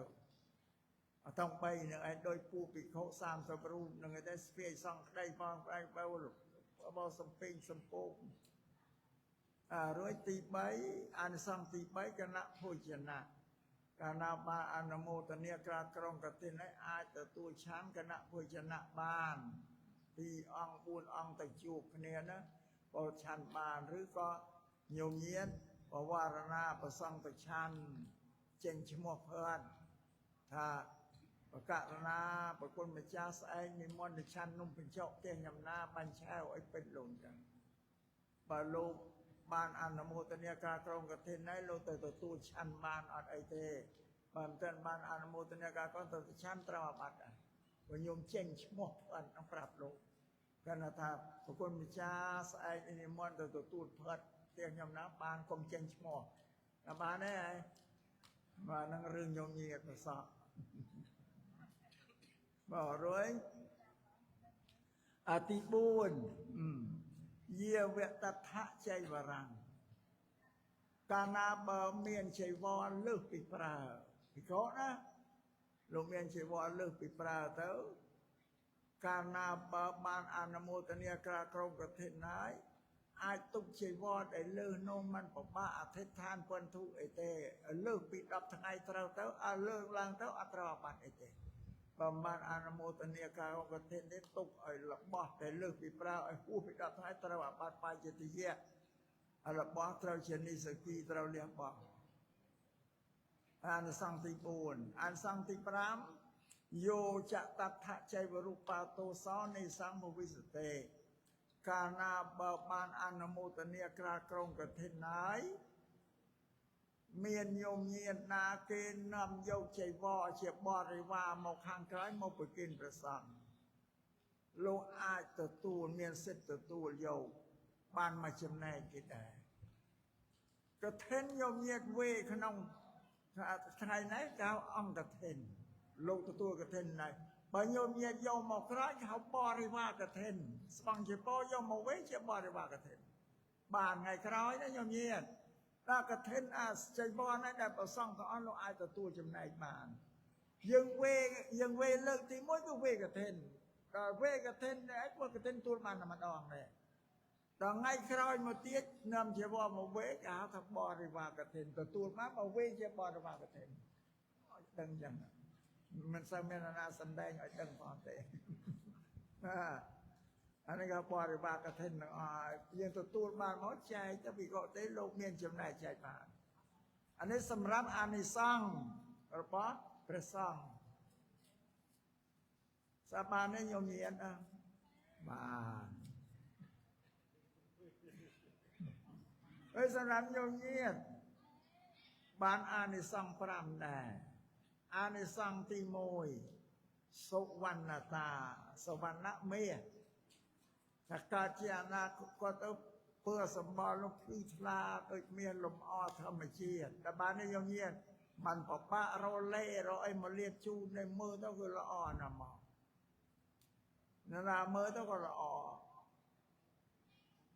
អត់ទាំង3នឹងឯងដោយពូភិក្ខុ30រូបនឹងឯងតែស្ពាយសង្ក្តីផងផ្អែកបើបោសំពេញសំពោករួចទី3អានិសង្សទី3គណៈភោជនៈកាលណាបានអនុមោទនាក្រាលក្រងកឋិនឯងអាចទទួលឆាន់គណៈភោជនៈបាន2អង្គ4អង្គទៅជួបគ្នាណាបើឆាន់បានឬក៏ញោមញាតបវរណាប្រសង់ទៅឆាន់ចេញឈ្មោះផាត់ថាបករណាប្រគុណម្ចាស់ស្អែកនិមន្តទៅឆាន់នំបញ្ចុកផ្ទះញ៉ាំណាបាញ់ឆែវឲ្យពេញលោកចឹងបើលោកបានអនុមោទនាការក្រងកឋិនហើយលោកទៅទទួលឆាន់បានអត់អីទេបើមិនទាន់បានអនុមោទនាការក្រងទៅឆាន់ត្រូវអាបត្តិដែរព្រោះញោមចេញឈ្មោះផាត់នឹងប្រាប់លោកគាត់ថាប្រគុណម្ចាស់ស្អែកនិមន្តទៅទទួលផាត់ផ្ទះខ្ញុំណាបានកុំចេញឈ្មោះណាបានទេហើយបាទនឹងរឿងញោមញាតប្រសក់បើរួយអាទី4យាវតថៈចៃវរੰកាលណាបើមានចៃវរលើសពីប្រើពិកោណាលោកមានចៃវរលើសពីប្រើទៅកាលណាបើបានអនុមោទនាក្រាលក្រងកឋិនហើយអាចទុកជីវរដែលលើសនោះมันពិបាកអធិដ្ឋានពន្ធុអីទេលើសពី10ថ្ងៃត្រូវទៅអើលើកឡើងទៅអត់ត្រូវអាបត្តិអីទេបើបានអនុមោទនាការកឋិននេះទុកឲ្យរបស់ដែលលើសពីប្រើឲ្យហួសពី10ថ្ងៃត្រូវអាបត្តិបាយតិយៈរបស់ត្រូវជានិសគីត្រូវលះបង់អានិសង្សទី4អានិសង្សទី5យោចតថចៃវរូបាតោសោនិសង្ឃវិសតេកាលណាបើបានអនុមោទនាក្រាលក្រងកឋិនហើយមានញោមញាតណាគេនាំយកចៃវរជាបរិវារមកខាងក្រោយមកប្រគិនព្រះសង្ឃលោកអាចទទួលមានសិទ្ធិទទួលយកបានមកចំណែកគេដែរកឋិនញោមញាតវេក្នុងថ្ងៃនេះគេហៅអង្គកឋិនលោកទទួលកឋិនដែរបើញោមញាតយកមកក្រោយគេហៅបរិវារកឋិនស្បង់ជាពោយកមកវិញជាបរិវារកឋិនបានថ្ងៃក្រោយណាញោមញាតដល់កឋិនអាចៃវរនេះដែលប្រសង់ទាំងអស់លោកអាចទទួលចំណែកបានយើងវេលើកទី1គឺវេកឋិនដល់វេកឋិននេះពួកកឋិនទទួលបានតែម្ដងដែរដល់ថ្ងៃក្រោយមកទៀតនាំជាវមកវេគេហៅថាបរិវារកឋិនទទួលមកមកវេជាបរិវារកឋិនឲ្យដឹងចឹងមិនសូវមានអាណាសំដែងឲ្យដឹងផងទេអានេះក៏បរិវារកឋិនទាំងអស់យើងទទួលបានមកចែកទៅពីកទេលោកមានចំណែកចែកបានអានេះសម្រាប់អានិសង្សរបស់ព្រះសង្ឃសាបាននេះញោមញាតបានហើយសម្រាប់ញោមញាតបានអានិសង្ស5ដែរអានិសង្សទី1សុវណ្ណតាសុវណ្ណមាសថាកើតជាអនាគតទៅពើសម្បល់នោះភ្លឺថ្លាដូចមានលំអធម្មជាតិតែបាននេះញោមញាតมันបបាក់រលេរអីមកលៀបជូនในមើលទៅគឺល្អណាស់មកណាមើលទៅក៏ល្អ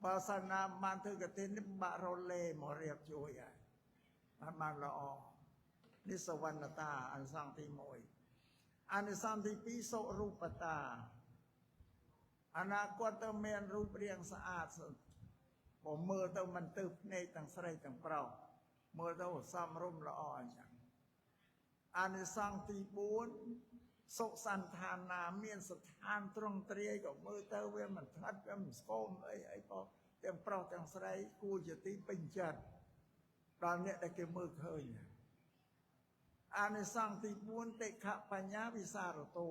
បើសិនណាបានធ្វើកឋិននេះបាក់រលេមករៀបជួយហើយបានល្អនេះសវណ្ណតាអានិសង្សទី1អានិសង្សទី2សុរូបតាអនាគតទៅមានរូបរាងស្អាតបើមើលទៅមិនទៅភ្នែកទាំងស្រីទាំងប្រុសមើលទៅសមរម្យល្អអញ្ចឹងអានិសង្សទី4សុសន្តានាមានស្ថានត្រង់ទ្រាយក៏មើលទៅវាមិនថ្លិតវាមិនស្គមអីអីក៏ទាំងប្រុសទាំងស្រីគួរជាទីពេញចិត្តដល់អ្នកដែលគេមើលឃើញអានិសង្សទី4តិខបញ្ញាវិសារតោ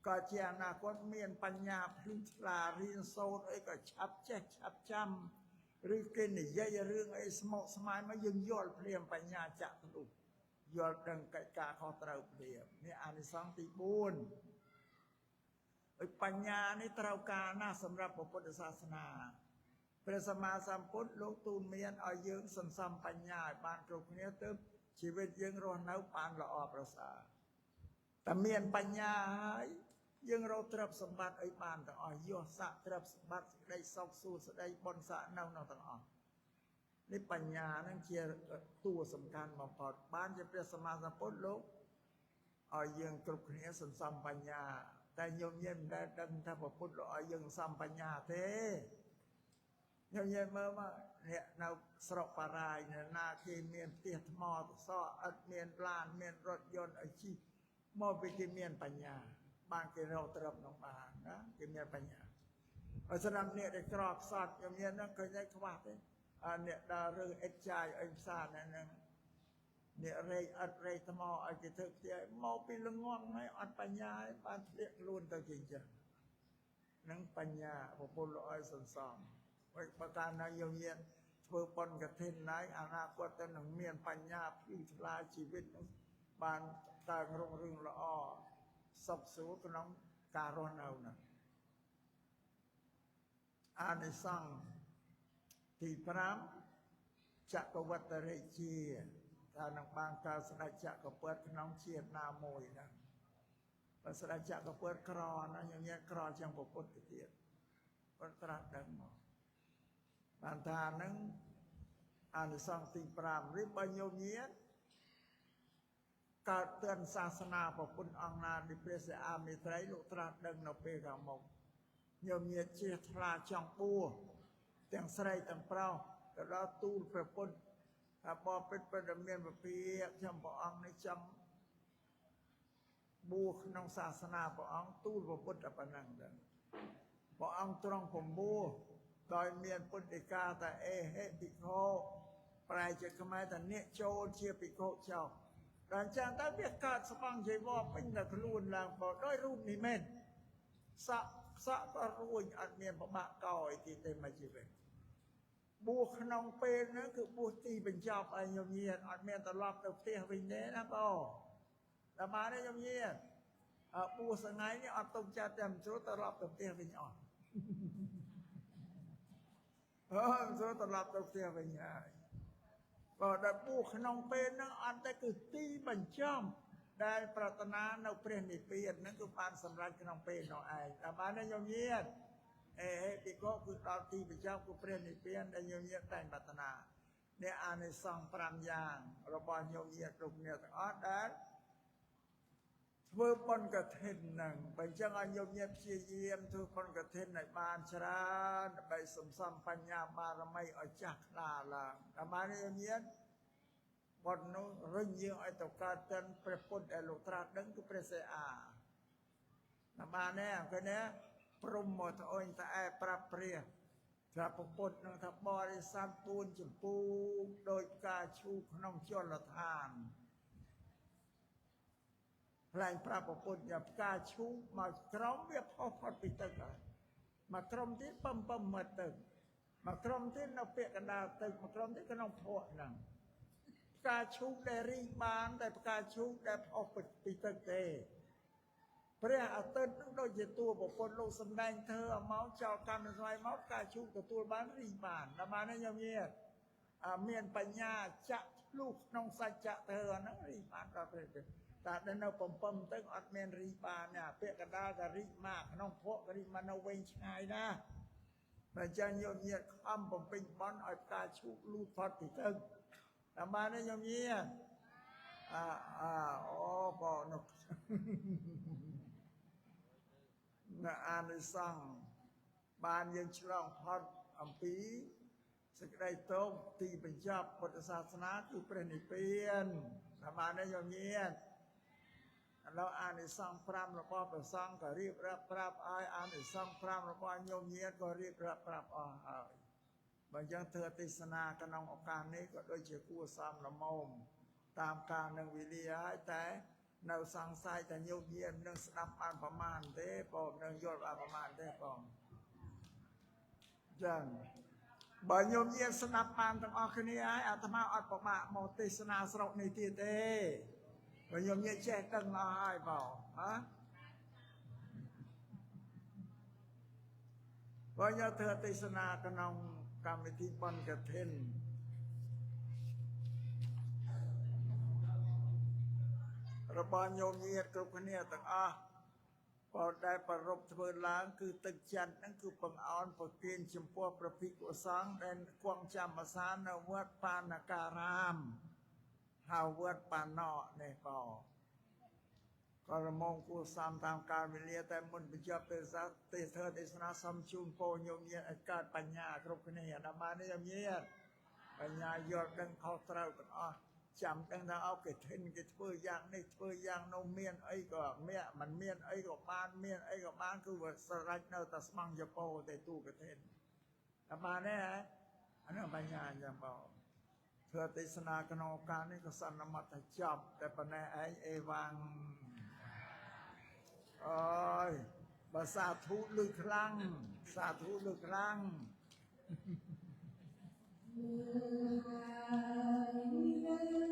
ក៏ជាអនាគតមានបញ្ញាភ្លឺថ្លារៀនសូត្រអីក៏ឆាប់ចេះឆាប់ចាំឬគេនិយាយរឿងអីស្មុគស្មាញមកយើងយល់ភ្លាមបញ្ញាចាក់ធ្លុះយល់ដឹងកិច្ចការខុសត្រូវភ្លាមនេះអានិសង្សទី4ហើយបញ្ញានេះត្រូវការណាស់សម្រាប់ពុទ្ធសាសនាព្រះសម្មាសម្ពុទ្ធលោកទូនមានឲ្យយើងសន្សំបញ្ញាឲ្យបានគ្រប់គ្នាទើបជីវិតយើងរស់នៅបានល្អប្រសើរតែមានបញ្ញាហើយយើងរកទ្រព្យសម្បត្តិឲ្យបានទាំងអស់យសស័ក្តិទ្រព្យសម្បត្តិសេចក្តីសុខសួស្តីបុណ្យស័ក្តិនៅនោះទាំងអស់នេះបញ្ញានឹងជាតួសំខាន់បំផុតបានជាព្រះសម្មាសម្ពុទ្ធលោកឲ្យយើងគ្រប់គ្នាសន្សំបញ្ញាតែញោមញាមមិនដែលដឹងថាព្រះពុទ្ធលោកឲ្យយើងសន្សំបញ្ញាទេញោមញាមមើលមកអ្នកនៅស្រុកបារាយណាគេមានផ្ទះថ្មតសអត់មានឡានមានរថយន្តឲ្យជិះមកពីគេមានបញ្ញាបានគេរកទ្រព្យនោះបានណាគេមានបញ្ញាហើយសម្រាប់អ្នកដែលក្រខ្សត់ញោមញាមហ្នឹងឃើញតែខ្វះទេអ្នកដើររើសអិតចាយអីផ្សារហ្នឹងអ្នករែកអត់រែកថ្មឲ្យគេធ្វើផ្ទះមកពីល្ងងហើយអត់បញ្ញាហើយបានធ្លាក់ខ្លួនទៅជាអញ្ចឹងនឹងបញ្ញាពពុទ្ធលោកឲ្យសន្សំហើយបើកាលណាយើងមានធ្វើបុណ្យកឋិនហើយអនាគតទៅនឹងមានបញ្ញាភ្លឺថ្លាជីវិតនោះបានកើងរុងរឿងល្អសុខស្រួលក្នុងការរស់នៅនោះអានិសង្សទី5ចក្រវត្តរាជាថានឹងបានកើតស្ដេចចក្រពត្តិក្នុងជាតិណាមួយហ្នឹងបើស្ដេចចក្រពត្តិក្រណាញញែក្រជាងពុទ្ធទៅទៀតគាត់ត្រាស់ដឹងមកបានថាហ្នឹងអានិសង្សទី5ឬបើញោមញាតកើតទឿនសាសនាប្រពន្ធអង្គណានៃព្រះសិអាមេត្រីលោកត្រាស់ដឹងនៅពេលខាងមុខញោមញាតជ្រះថ្លាចង់បួសទាំងស្រីទាំងប្រុសទៅដល់ទូលព្រះពុទ្ធថាបបិទ្ធព្រះមានពភាខ្ញុំព្រះអង្គនេះចង់បួសក្នុងសាសនាព្រះអង្គទូលព្រះពុទ្ធតែប៉ុណ្ណឹងទៅព្រះអង្គត្រង់ពំបួសដោយមានពុទ្ធដីកាតែអេហិភិក្ខុប្រែជាខ្មែរតែអ្នកចូលជាភិក្ខុចោលដល់ចឹងទៅវាកើតស្បង់ជីវរពេញតែខ្លួនឡើងបដោយរូបនេះមែនសក់សក់ក៏រួញអត់មានប្របាក់កោអីទៀតទេមកជីវិតបួសក្នុងពេលហ្នឹងគឺបួសទីបញ្ចប់ឲ្យញោមញាតអត់មានត្រឡប់ទៅផ្ទះវិញទេណាបងតែបានទេញោមញាតបួសថ្ងៃនេះអត់ទុកចិត្តតែមិនស្រួលត្រឡប់ទៅផ្ទះវិញអស់អឺមិនស្រួលត្រឡប់ទៅផ្ទះវិញហើយបើដល់បួសក្នុងពេលហ្នឹងអត់ទេគឺទីបញ្ចប់ដែលប្រាថ្នានៅព្រះនិព្វានហ្នឹងគឺបានសម្រេចក្នុងពេលនោះឯងតែបានទេញោមញាតអេពីកគឺដល់ទីបញ្ចប់គឺព្រះនិព្វានដែលញោមញាតតែងប្រាថ្នានេះអានិសង្ស5យ៉ាងរបស់ញោមញាតគ្រប់គ្នាទាំងអស់ដែលធ្វើបុណ្យកឋិនហ្នឹងបើអញ្ចឹងឲ្យញោមញាតព្យាយាមធ្វើបុណ្យកឋិនឲ្យបានច្រើនដើម្បីសំសំបញ្ញាបារមីឲ្យចាស់ខ្លាឡើងតែបានញោមញាតបុណ្យនោះរុញយើងឲ្យទៅកើតទិនព្រះពុទ្ធដែលលោកត្រាស់ដឹងគឺព្រះសិអាតែបានទេឃើញទេព្រំមកត្អូញតែឯប្រាប់ព្រះប្រាប់ពុទ្ធនឹងថាបរិស័ទ4ចម្ពោះដោយការឈូក្នុងជលឋានផ្លែងប្រាប់ពុទ្ធថាផ្កាឈូកមកក្រុមវាផុសផុតពីទឹកហើយមកក្រុមទៀតពំពំមកទឹកមកក្រុមទៀតនៅពាក្យកណ្ដាលទឹកមកក្រុមទៀតក្នុងភក់ហ្នឹងផ្កាឈូកដែលរីកបានតែផ្កាឈូកដែលផុសពីទឹកទេព្រះអាទិត្យនឹងដូចជាតួប្រពន្ធលោកសំដែងធ្វើឲ្យមកចោលកម្មស្វ័យមកផ្កាឈូកទទួលបានរីកបានដល់បានទេញោមញាតមានបញ្ញាចាក់ធ្លុះក្នុងសច្ចៈធ្វើអាហ្នឹងរីកបានដល់ព្រះតែដល់នៅបំពំទៅអត់មានរីកបានណាពាក្យកណ្ដាលក៏រីកមកក្នុងភក់ក៏រីកមកនៅវែងឆ្ងាយណាបើចឹងញោមញាតខំបំពេញបន់ឲ្យផ្កាឈូកលូតផុតពីទឹកដល់បានទេញោមញាតអាអូបងនោះនៅអានិសង្សបានយើងឆ្លងផុតអំពីសេចក្តីទោសទីបញ្ចប់ពុទ្ធសាសនាគឺព្រះនិព្វានតាមបានទេញោមញាតឥឡូវអានិសង្ស5របស់ព្រះសង្ឃក៏រៀបរាប់ប្រាប់ឲ្យអានិសង្ស5របស់ញោមញាតក៏រៀបរាប់ប្រាប់អស់ហើយបើអញ្ចឹងធ្វើទេសនាក្នុងឱកាសនេះក៏ដូចជាគួរសមល្មមតាមកាលនឹងវេលាហើយតែ នៅសង្ស័យតែញោមញាតនឹងស្ដាប់បានប្រមាណទេបងនឹងយល់បានប្រមាណទេបងចឹងបើញោមញាតស្ដាប់បានទាំងអស់គ្នាហើយអាត្មាអត់ប្រមាមកទេសនាស្រុកនេះទៀតទេបើញោមញាតចេះដឹងអស់ហើយបងហ៎បើញោមធ្វើទេសនាក្នុងកម្មវិធីបុណ្យកឋិនរបស់ញោមញាតគ្រប់គ្នាទាំងអស់បើដែលប្ររពធ្វើឡើងគឺទឹកចិត្តហ្នឹងគឺបង្អោនប្រគិនចំពោះព្រះភិក្ខុសង្ឃដែលគង់ចាំអាសាននៅវត្តបាណការាមហៅវត្តបាណកនេះបងក៏រមងគួសមតាមកាលវេលាតែមុនបញ្ចប់ទេសនាទេសធ្វើទេសនាសំជូនពោញោមញាតឲ្យកើតបញ្ញាគ្រប់គ្នាដល់បាននេះញោមញាតបញ្ញាយល់ដឹងខុសត្រូវទាំងអស់ចាំដឹងថាអូគេធិនគេធ្វើយ៉ាងនេះធ្វើយ៉ាងនោះមានអីក៏មានមិនមានអីក៏បានមានអីក៏បានគឺវាស្រេចនៅតែស្មងចពោទេទូកធិនដល់បានទេហ៎អានោះបញ្ញាអញ្ចឹងបងធ្វើទេសនាក្នុងឱកាសនេះក៏សន្មតថាចប់តែប៉ុណ្ណេះឯងអេវ៉ាំងអើយបើសាធុលឺខ្លាំងសាធុលឺខ្លាំង។